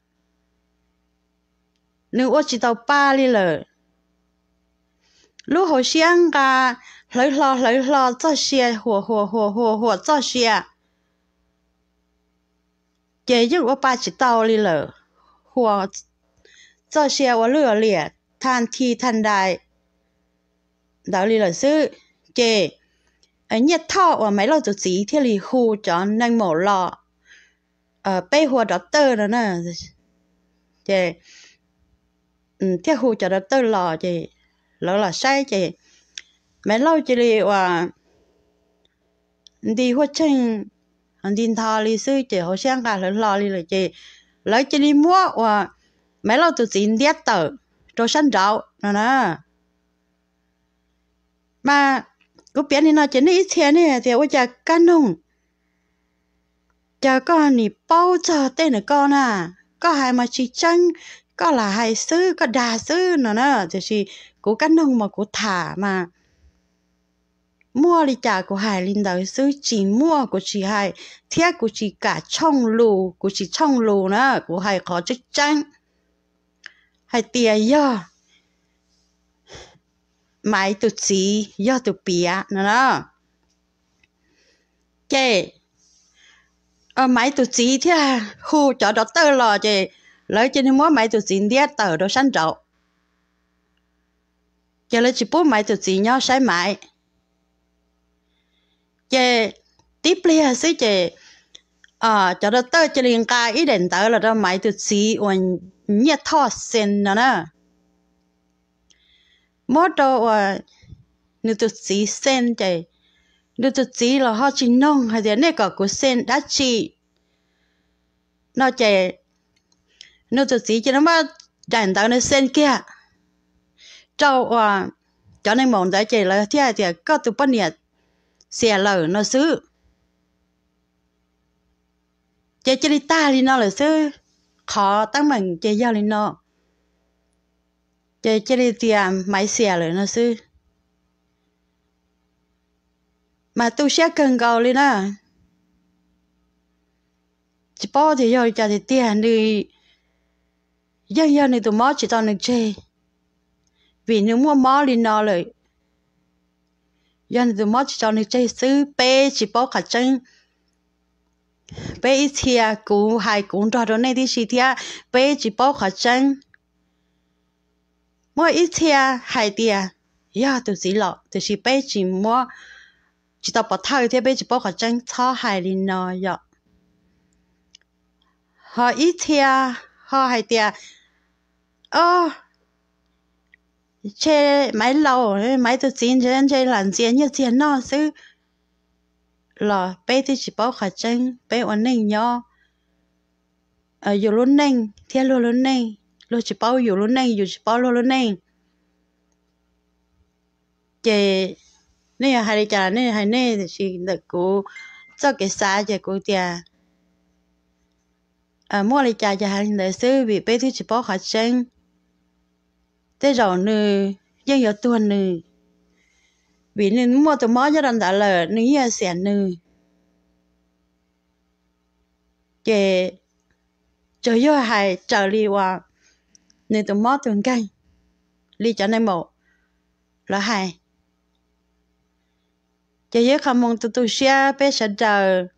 Nws ua tsis tau pa li lawm. Lub hauv siab nqa hlawv hlo hlawv hlo txoj sia, huam huam huam huam huam txoj sia, ces yeej ua pa tsis tau li lawm. Huam txoj sia ua lwj ua liam thaj thi thaj dais ntawd li lawm xwb. Ces Nyiaj Thoj uas Maiv Lauj tus txiv thiaj li hu cov neeg maum los, peb hu ua doctor no na, ces thiaj hu cov doctor los ces lawv los saib ces Maiv Lauj cia li uas nti huaj cheej, nti ntho li xwb ces hauv siab nqa hlawv hlo li lawm ces lawv cia li muab uas Maiv Lauj tus txiv ntiab tawm rau sab nraud no na. Mas kuv piav li no ces nej ib txhia nej hais tias ua cas Kab Noog, cas koj nim paub txog tej ntawm koj na, koj hais mas tsis tseeb, koj lam hais xwb, koj dag xwb no na. Tiam sis kuv Kab Noog mas kuv tham mas muaj li cas kuv hais li ntawd xwb, tsis muaj kuv tsis hais, thiab kuv tsis kam tshooj lus, kuv tsis tshooj lus na, kuv hais qhov tseeb tseeb hais tias yog Maiv tus txiv yog tus piav no na. Ces Maiv tus txiv thiaj hu cov doctor los ces lawv cia li muab Maiv tus txiv ntiab tawm rau sab nraud, ces lawv tsis pub Maiv tus txiv nyob saib Maiv. Ces tib pliag xwb ces cov doctor cia li nqa ib daim ntawv los rau Maiv tus txiv uas Nyiaj Thoj xees no na. Muab rau uas nws tus txiv xees ces nws tus txiv los ho tsis noog hais tias nej kom kuv xees dab tsi no ces nws tus txiv cia li muab daim ntawv no xees kiag rau uas cov neeg maum ntawd ces lawv thiaj hais tias koj tus poj niam xiam lawm no xwb. Ces cia li tag li no lawm xwb, qhov teeb meem ces yog li no. Ces cia li tias Maiv xiam lawm no xwb. Mas tu siab kawg nkaus li na. Tsis paub tias yog li cas tiag tiag, nws yeej yog nws tus mob tsis tau nws tseg, vim nws muaj mob li no lawm. Yog nws tus mob tsis tso nws tseg xwb, peb tsis paub qhov tseeb. Peb ib txhia, kuv hais kuv nrog rau nej tib si thiab, peb tsis paub qhov tseeb. Muaj ib txhia hais tias yog tus txiv los, tiam sis peb tsis muab, tsis tau pov thawj thiab peb tsis paub qhov tseeb, txhob hais li no yom. Ho ib txhia ho hais tias, o, ntshe Maiv Laus, Maiv tus txiv ntshe lam ntxias nyiaj txiag noj xwb, los peb twb tsis paub qhov tseeb. Peb ua neej nyob, yus lub neej thiab luag lub neej, luag tsis paub yus lub neej, yus tsis paub luag lub neej. Ces nej yuav hais li cas nej hais nej, tiam sis ntawm kuv txoj kev xav ces kuv tias muaj li cas ces hais li ntawd xwb, vim peb twb tsis paub qhov tseeb. Tej zaum nws yeej yuav tuag nws, vim nws muaj tus mob nyob rau ntawd lawm, nws yeej yuav xiam nws. Ces tsuas yog hais raws li uas nws tus mob tus nkeeg, li cov neeg maum lawv hais. Ces yog ib qho moo tu tu siab peb sawv daws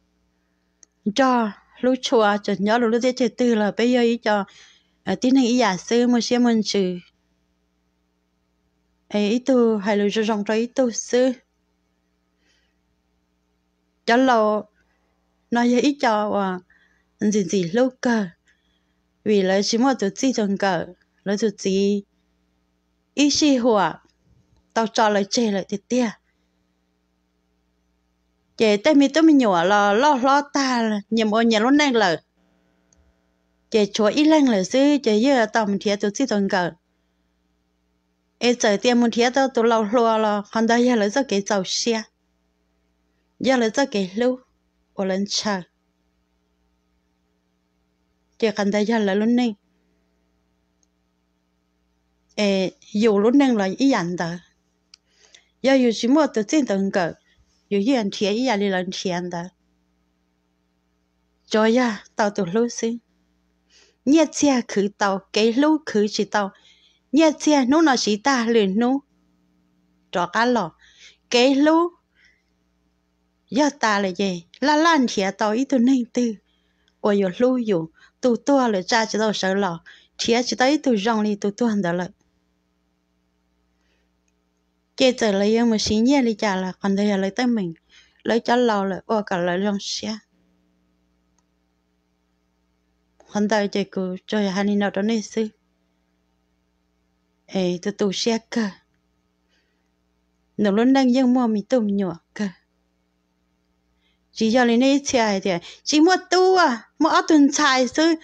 nrog hlub tshua, txawm nyob rau lub teb chaws twg los peb yog ib co tib neeg ib yam xwb, muaj siab muaj ntsws, ib tug hais lus zoo zoo rau ib tug xwb. Cov laus no yog ib co uas ntxim ntxim hlub kawg, vim lawv tsis muaj tus txij tus nkawm, lawv tus txiv ib sij huam tau tso lawv tseg lawm tiag tiag. Ces tej me tub me nyuam los loj hlob tag, nyias mus ua nyias lub neej lawm, ces tshuav ib leeg lawm xwb ces yeej tau mus nrhiav tus txij tus nkawm. Es txawm tias mus nrhiav tau tus laus hluas los qhov ntawd yog lawv txoj kev txaus siab, yog lawv txoj kev hlub uas lawv ntshaw, ces qhov ntawd yog lawv lub neej. Es yus lub neej los ib yam ntawd, yog yus tsis muaj tus txij tus nkawm, yus yeej nrhiav ib yam li lawv nrhiav ntawd. Tsuas yog tau tus hlub xwb. Nyiaj txiag khwv tau, kev hlub khwv tsis tau. Nyiaj txiag hnub no siv tag lwm hnub rov qab los. Kev hlub yog tas lawm ces laj laj nrhiav tau ib tug neeg twg uas yuav hlub yus. Tus tuag lawm tsa tsis tau sawv los, nrhiav tsis tau ib tug zoo li tus tuag ntawd lawm. Ces txawm lawv yuav mus siv nyiaj li cas los qhov ntawd yog lawv teeb meem, lawv cov laus lawm ua kom lawv zoo siab. Qhov ntawd ces kuv tsuas yog hais li no rau nej xwb. Es tu tu siab kawg, nws lub neej yeej muaj me tub me nyuam kawg. Tsis yog li nej ib txhia hais tias tsis muaj tub, muaj ob tug ntxhais xwb,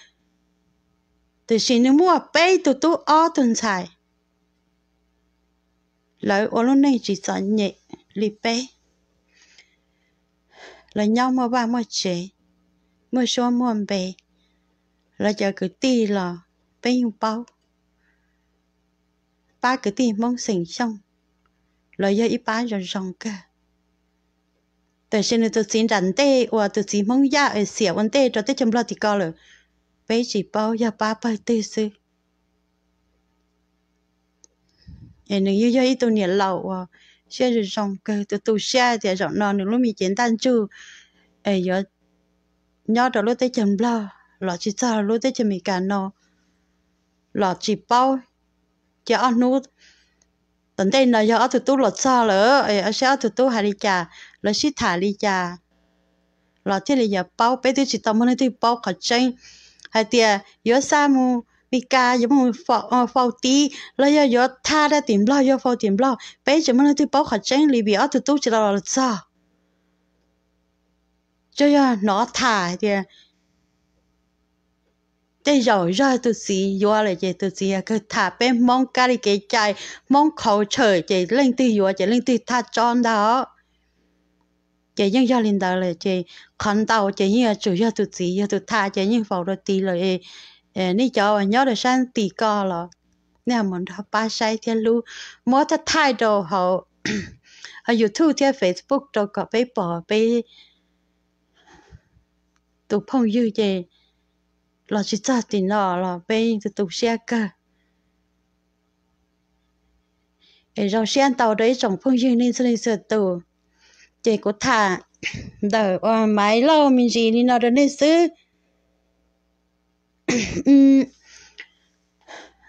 tiam sis nws muaj peb tug tub ob tug ntxhais. Lawv ua lub neej tsis txom nyem li peb. Lawv nyob muaj vaj muaj tsev, muaj suab muaj npe. Lawv cov kwv tij los peb yeej paub, pab kwv tij Hmoob xeem Xyooj, lawv yog ib pab zoo zoo kawg. Tiam sis nws tus txiv nram ntej uas tus txiv Hmoob Yaj es xiam ua ntej rau teb chaws Nplog tim ko lawm, peb tsis paub yog pab pawg twg xwb. Es nws yeej yog ib tug niam laus uas siab zoo zoo kawg, tu tu siab tias zaum no nws lub me cev ntaj ntsug es yuav nyob rau lub teb chaws Nplog los tsis txog lub teb chaws Amelikas no los tsis paub. Ces ob hnub tom ntej no yog ob tug tub los txog lawm, saib ob tug tub hais li cas, lawv sib tham li cas los thiaj li yuav paub. Peb twb tsis tau muaj leej twg paub qhov tseeb hais tias yuav xa mus Meskas yuav mus faus tid los yog yuav thaj rau tim Nplog yuav faus tim Nplog, peb tsis muaj leej twg paub qhov tseeb li vim ob tug tub tsis tau los txog. Tsuas yog hnov tham hais tias tej zaum yog tus txiv yuav lawm ces tus txiv yog kawg tham. Peb Hmoob kab li kev cai, Hmoob qhauv tshawm ces leej twg yuav ces leej twg thaj tsob ntag. Ces yeej yog li ntawd lawm ces qhov ntau ces yeej yuav tsum yog tus txiv yog tus thaj ces yeej faus rau tid lawm. Nej cov uas nyob rau sab tim ko los nej ho mus nrog pab saib thiab hlub, muab thaij thaij rau hauv YouTube thiab Facebook rau kom peb pom peb tus phooj ywg ces los tsis txog tim no los peb yeej tu tu siab kawg. Es zoo siab ntau rau ib tsoom phooj ywg nej txhua leej txhua tus. Ces kuv tham ntawm Maiv Lauj me ntsis li no rau nej xwb.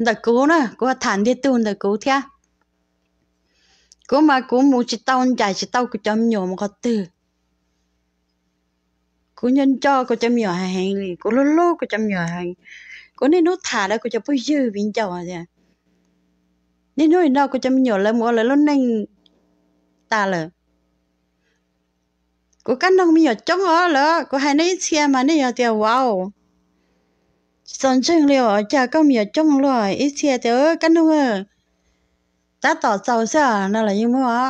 Ntawm kuv na, kuv tham ntiag tug ntawm kuv thiab. Kuv mas kuv mus tsis tau, ncaim tsis tau kuv cov me nyuam mus qhov twg. Kuv nco nco kuv cov me nyuam heev li, kuv hlub hlub kuv cov me nyuam heev. Kuv niaj hnub tham rau kuv cov phooj ywg viv ncaus tias niaj hnub no kuv cov me nyuam lawv mus ua lawv lub neej tas lawm. Kuv kab noog me nyuam coob os lawm, kuv hais nej ib txhia mas nej yog tias, wow, tsis txaus ntseeg li os, cas koj me nyuam coob luaj. Ib txhia tias kab noog tab tom txaus xwb no los yeej muaj.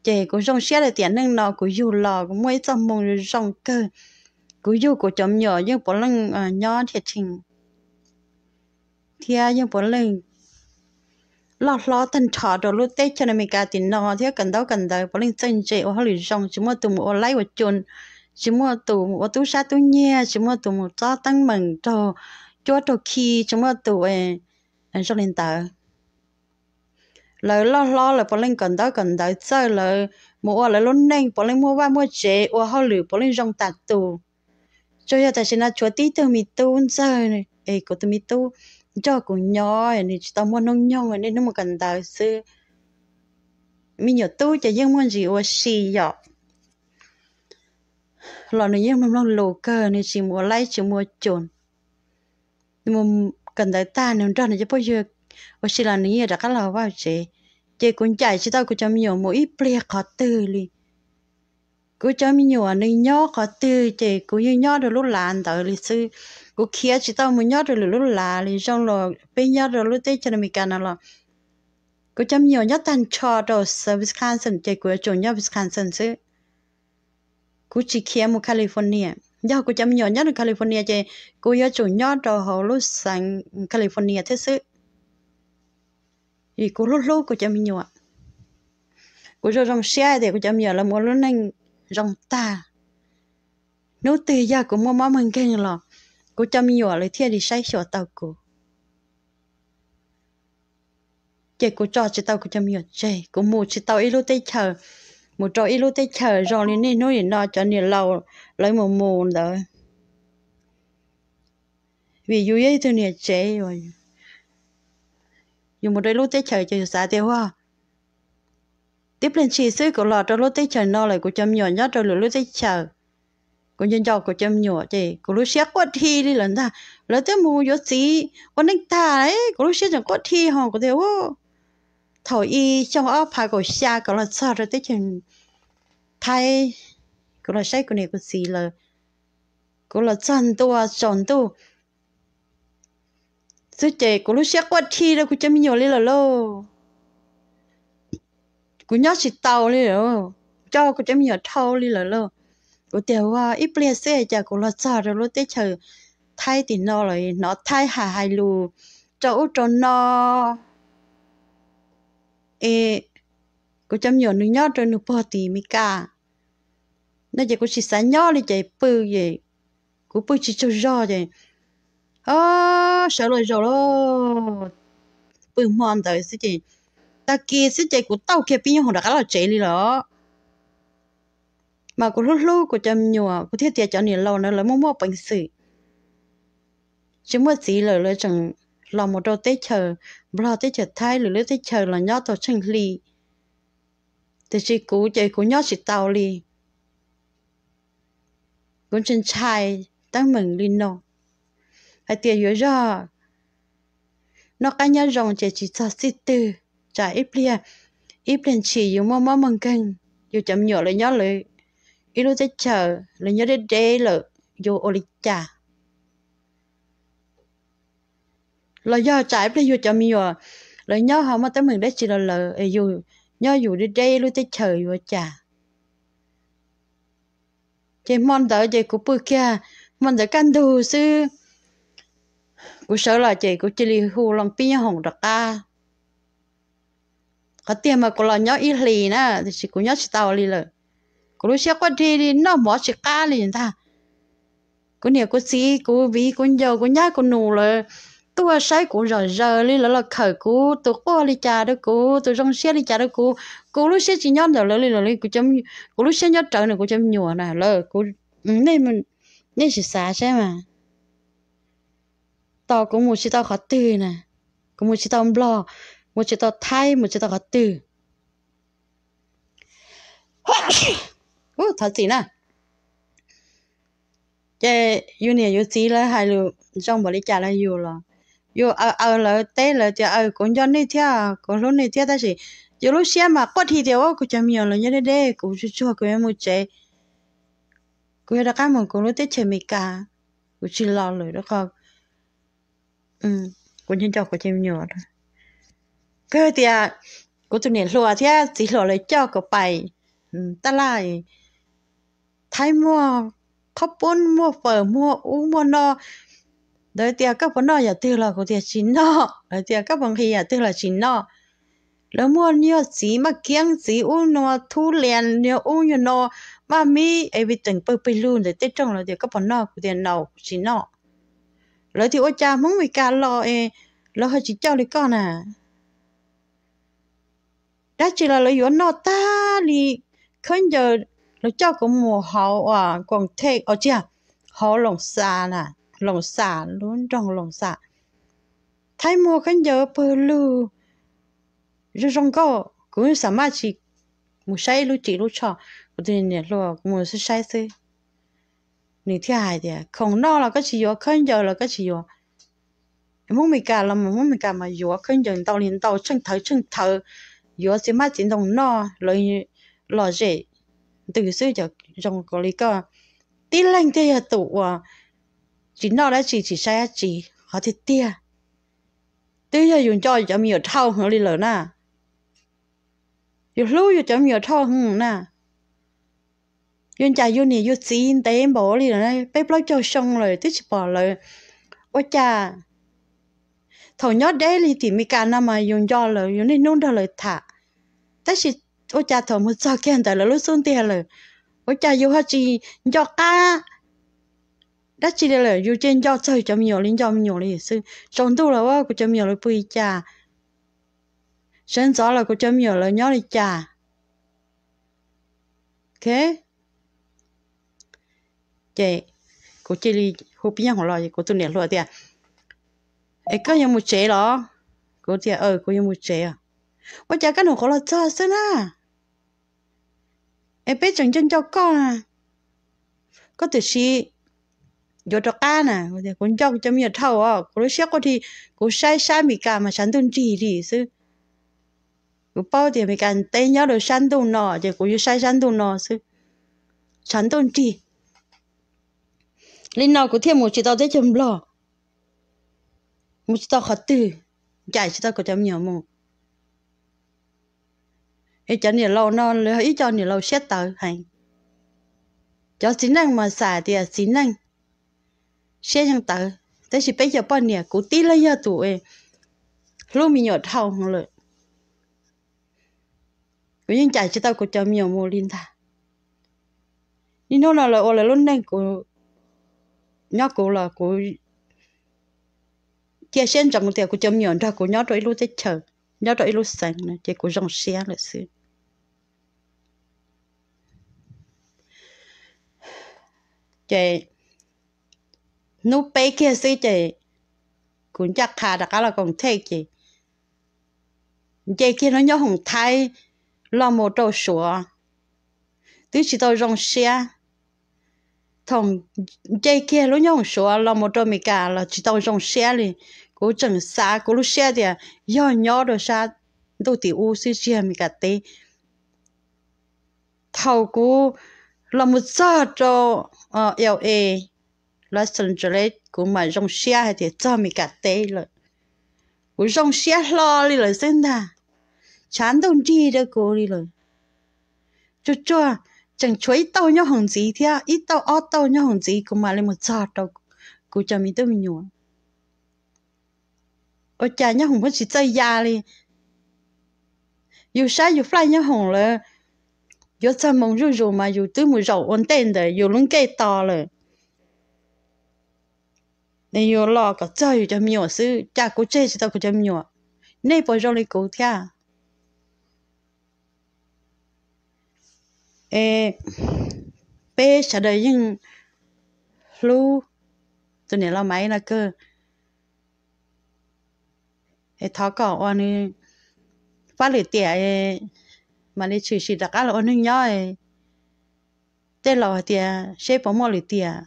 Ces kuv zoo siab tias tiam neej no kuv yug los kuv muaj ib txoj hmoo zoo kawg. Kuv yug kuv cov me nyuam yeej puav leej nyob thiaj tshee, thiab yeej puav leej loj hlob tag nrho rau lub teb chaws Amelikas tim no thiab kawm ntaub kawm ntawv puav leej txawj ntse ua hauj lwm zoo, tsis muaj tus mus ua laib ua cun, tsis muaj tus mus ua tub sab tub nyiag, tsis muaj tus mus txob teeb meem raug cuab raug khi, tsis muaj tus zoo li ntawd. Lawv loj hlob lawv puav leej kawm ntaub kawm ntawv txawj, lawv mus ua lawv lub neej puav leej muaj vaj muaj tsev ua hauj lwm puav leej zoo tas tus. Tsuas yog tam sim no tshuav tib tug me tub ntxawg es kuv tus me tub nrog kuv nyob, nws tsis tau muaj hnub nyoog niaj hnub mus kawm ntawv xwb. Me nyuam tub ces yeej muaj ntsis ua si yom, los nws yeej mloog mloog lus kawg, nws tsis mus ua laib tsis mus ua cun. Nws mus kawm ntawv tag nws nrog nws cov phooj ywg ua si los nws yeej rov qab los vaj tsev. Ces kuv ncaim tsis tau kuv cov me nyuam mus ib pliag qhov twg li. Kuv cov me nyuam nws nyob qhov twg ces kuv yeej nyob rau lub lav ntawd li xwb. Kuv khiav tsis tau mus nyob rau lwm lub lav li. Zoo los peb nyob rau lub teb chaws Amelikas no los kuv cov me nyuam nyob tag nrho rau xeev Wisconsin ces kuv yuav tsum nyob Wisconsin xwb. Kuv tsis khiav mus California. Yog kuv cov me nyuam nyob rau California ces kuv yuav tsum nyob rau hauv lub xeev California thiab xwb. Vim kuv hlub hlub kuv cov me nyuam. Kuv zoo zoo siab tias kuv cov me nyuam lawv mus ua lub neej zoo tag. Hnub twg yog kuv muaj mob muaj nkeeg los kuv cov me nyuam lawv thiaj li saib xyuas tau kuv. Ces kuv tso tsis tau kuv cov me nyuam tseg, kuv mus tsis tau ib lub teb chaws, mus rau ib lub teb chaws zoo li niaj hnub nim no cov niam laus lawv mus mus ntawd. Vim yus yog ib tug niam tsev, yus mus rau ib lub teb chaws ces yus xav tias, ua, tib pliag ntshis xwb kuv los rau lub teb chaws no lawm, kuv cov me nyuam nyob rau lwm lub teb chaws. Kuv nco nco kuv cov me nyuam ces kuv lub siab quaj dhi li lawm ntag. Lawv twb mus yuav txiv ua neej tag, kuv lub siab tseem quaj dhi ho kuv tias, u, thaum ub xyoo ob phav kaum xya kuv los txog rau teb chaws Thaib, kuv los saib kuv niam kuv txiv lawm, kuv los txog ntua tsaus ntuj xwb ces kuv lub siab quaj dhi rau kuv cov me nyuam li lawm lauj. Kuv nyob tsis tau li lawm, nco kuv cov me nyuam dhau li lawm lauj. Kuv tias, ua, ib pliag xwb cas kuv los txog rau lub teb chaws Thaib tim no lawm, hnov Thaib hais hais lus rau ub rau no es kuv cov me nyuam nws nyob rau nws pog tim Meskas no ces kuv tsis xav nyob li ces pw, kuv pw tsis tsaug zog ces, o, sawv los zaum lauj, pw hmo ntawd xwb ces tag kis xwb ces kuv tau kiag pib nyob hoom rov qab los tsev li lawm. Mas kuv hlub hlub kuv cov me nyuam, kuv thiaj tias cov niam laus na lawv muaj muaj peev xwm, tsis muaj txiv lawm lawv tseem los mus rau teb chaws Nplog teb chaws Thaib lwm lub teb chaws los nyob tau tsheej hli. Tiam sis kuv ces kuv nyob tsis tau li. Kuv ntshai ntshai teeb meem li no, hais tias yuav zog noj qab nyob zoo ces tsis txog txij twg, tsam ib pliag, ib pliag ntshis yus muaj mob muaj nkeeg, yus cov me nyuam lawv nyob lawv ib lub teb chaws, lawv nyob deb deb lawm, yuav ua li cas? Los yog tsam ib pliag yus cov me nyuam lawv nyob ho muaj teeb meem dab tsi los lawm es yus nyob yus deb deb ib lub teb chaws yuav ua cas? Ces hmo ntawd ces kuv pw kiag, hmo ntawd kaj ntug xwb, kuv sawv los ces kuv cia li hu loo pib nyob hoom rov qab. Qhov tiag mas kuv los nyob ib hlis na, tiam sis kuv nyob tsis tau li lawm. Kuv lub siab quaj dhi li, noj mov tsis qab li ntag. Kuv niam kuv txiv, kuv viv kuv ncaus, kuv nyab kuv nus lawv tuaj saib kuv zom zaws li, lawv los khawm kuv, tus quaj li cas rau kuv, tus zoo siab li cas rau kuv. Kuv lub siab tsis nyob ntawm lawv li, lawv li kuv lub siab nyob rawv nws kuv cov me nyuam na. Lawv kuv, nej sim xav saib mas, tos kuv mus tsis tau qhov twg na, kuv mus tsis tau Nplog, mus tsis tau Thaib, mus tsis tau qhov twg. Thov txim na. Ces yus niam yus txiv lawv hais lus zoo npaum li cas los yus los, yus aws aws lawv, teb lawv tias aws kuv nco nej thiab kuv hlub nej thiab, tab sis yus lub siab mas quaj dhi tias ua kuv cov me nyuam los nyob deb deb, kuv tsuag tsuag kuv yuav mus tsev, kuv yuav rov qab mus kuv lub teb chaws Amelikas, kuv tsis los lawm rau qhov kuv nco nco kuv cov me nyuam. Kawg tias kuv tus niam hluas thiab txiv hluas lawv coj kuv pais taj laj, Thaib muaj qhob poob, muaj fawm, muaj ub muaj no. Lawv tias koj puas noj yam twg los kuv tias tsis noj. Lawv tias koj puas nqhis yam twg los tsis noj. Lawv muaj nyuag txiv maj kiab, txiv ub no, thub lias, nyuag ub nyuag no, maj mib, es vim teem pawg pawg lug ntawm tej rooj, lawv tias koj puas noj, kuv tias no kuv tsis noj. Lawv tias ua cas Hmoob Meskas los es lawv ho tsis coj li koj na. Dab tsi los lawv yuav noj tag li. Khaub ncaws, lawv coj kuv mus hauv uas koom thej os, tsis yog, hauv Loos Xas, Loos Xas, lub nroog Loos Xas. Thaib muag khaub ncaws pawg lug zoo zoo nkauj, kuv xam maj tsis mus saib ib lub ris lub tsho. Kuv tus niam hluas, kuv mus saib xwb. Nws thiaj hais tias khoom noj los koj tsis yuav, khaub ncaws los koj tsis yuav. Hmoob Meskas los mas Hmoob Meskas mas yuav khaub ncaws ntau li ntau, tsheej thawv tsheej thawv, yuav txiv hmab txiv ntoo noj, lawv lom zem ntws xwb, cov zoo li koj tib leeg thiaj yog tus uas tsis noj dab tsi tsis saib dab tsi. Qhov tiag tiag, twb yog yus nco cov me nyuam dhau heev li lawm na. Yus hlub yus cov me nyuam dhau heev na. Yus ncaim yus niam yus txiv ntev npaum li lawm, peb plaub caug xyoo lawm twb tsis pom lawv. Ua cas thaum nyob deb li tim Meskas no mas yus nco lawv, yus niaj hnub nrog lawv tham, tab sis ua cas thaum mus txog kiag ntawm lawv lub xub ntiag lawm, ua cas yus ho tsis nco qab dab tsi li lawm, yus cia nco txog cov me nyuam li nco me nyuam li xwb. Tsaus ntuj los kuv cov me nyuam lawv pw li cas, sawv ntxov los kuv cov me nyuam lawv nyob li cas. Ces kuv cia li hu pib nyob hauv los, kuv tus niam hluas tias, Es koj yuav mus tsev los? Kuv tias, Kuv yuav mus tsev. Ua cas koj nws qhuav los txog xwb na? Es peb tseem nco nco koj na, koj twb sis yuav rov qab na. Kuv nco kuv cov me nyuam dhau, kuv lub siab quaj dhi, kuv saib sab Meskas mas tshav ntuj nrig li xwb. Kuv paub tias Meskas teb nyob rau sab ntuj no ces kuv yuav saib sab ntuj no xwb, tshav ntuj nrig. Li no kuv thiaj mus tsis tau teb chaws Nplog, mus tsis tau qhov twg, ncaim tsis tau kuv cov me nyuam mus. Es cov niam laus no lawv ib co niam laus siab tawv heev. Cov txiv neej mas xav tias txiv neej siab yeej tawv, tab sis peb cov poj niam kuv tib leeg yog tus hlub me nyuam dhau lawm. Kuv yeej ncaim tsis tau kuv cov me nyuam mus li ntag. Niaj hnub no lawv ua lawv lub neej, kuv nyob kuv los kuv cia siab ntsoov tias kuv cov me nyuam nrog kuv nyob rau ib lub teb chaws, nyob rau ib lub xeev no ces kuv zoo siab lawm xwb. Ces hnub peb kiag xwb ces kuv ncaj qha rov qab los koom thej ces nce kiag lub nyob hoom Thaib los mus rau Suav, twb tsis tau zoo siab. Thaum nce kiag lub nyob hoom Suav los mus rau Amelikas los tsis tau zoo siab li. Kuv tseem xav kuv lub siab tias yog nyob rau sab ntuj tim ub xwb tsis yog Amelikas teb. Thaum kuv los mus txog rau L A, Los Angeles, kuv mam zoo siab hais tias txog Amelikas teb lawm. Kuv zoo siab hlo li lawm xwb ntag, tshav ntuj nrig rau kuv li lawm. Tsuag tsuag, tseem tshuav ib tauj nyob hoom ntxiv thiab, ib tauj ob tauj nyob hoom ntxiv kuv mam li mus txog rau kuv cov me tub me nyuam. Ua cas nyob hoom pheej tsis txawj ya li. Yus saib yus flight nyob hoom lawm, yuav txog moos zuj zus mas yus twb mus zaum ua ntej ntawm yus lub nkej tos lawm. Nws yuav los kom txog yus cov me nyuam xwb, cas kuv tseg tsis tau kuv cov me nyuam? Nej puas zoo li kuv thiab? Es peb sawv daws yeej hlub tus niam laus Maiv no kawg. Es thov kom ua nws fab lwm tiam, mam li tshwm sim rov qab los ua neeg nyob. Tej laus hais tias seb puas muaj lwm tiam.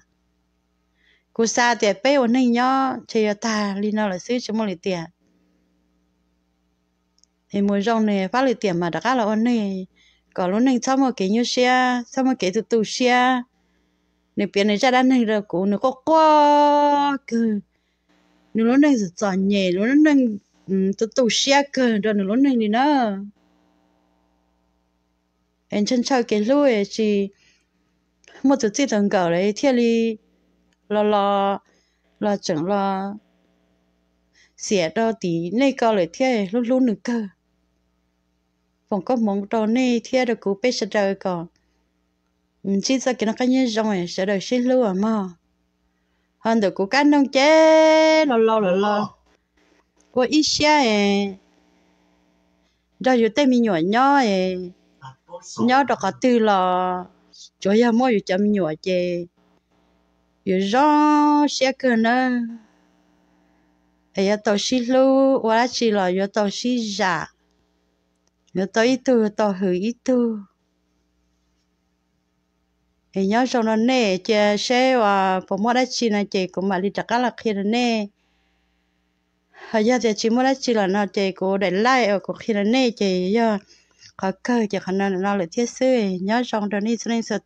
Kuv xav tias peb ua neeg nyob ces yuav tag li no lawm xwb, tsis muaj lwm tiam. Es mus zoo nws fab lwm tiam mas rov qab los ua neeg, kom lub neej txhob muaj kev nyuaj siab, txhob muaj kev tu tu siab. Nws piav nws zaj dab neeg rau kuv, nws quaj quaj kawg, nws lub neej txom txom nyem, lub neej tu tu siab kawg rau nws lub neej li na. Es ntshaw ntshaw kev hlub es tsis muaj tus txij tus nkawm lawm thiaj li los los los tseem los xiam rau tim nej ko lawm thiab, hlub hlub nws kawg. Foom koob hmoov rau nej thiab rau kuv peb sawv daws kom ntsib txoj kev noj qab nyob zoo, sawv daws sib hlub mog. Ho ntawm kuv kab noog ces los laus lawm los ua ib siab es nrog yus tej me nyuam nyob es nyob rau qhov twg los tsuas yog muaj yus cov me nyuam ces yus zoo siab kawg nawb. Es yuav tau sib hlub, ua dab tsi los yuav tau sib zam, yuav tau ib tug tau hwm ib tug. Es nyob zoo rau nej, cia seb uas puas muaj dab tsi no ces kuv mam li rov qab los qhia rau nej. Ho yog tias tsis muaj dab tsi lawm no ces kuv daim like uas kuv qhia rau nej ces yog qhov kawg ces qhov no no lawm thiab xwb. Nyob zoo rau nej txhua leej txhua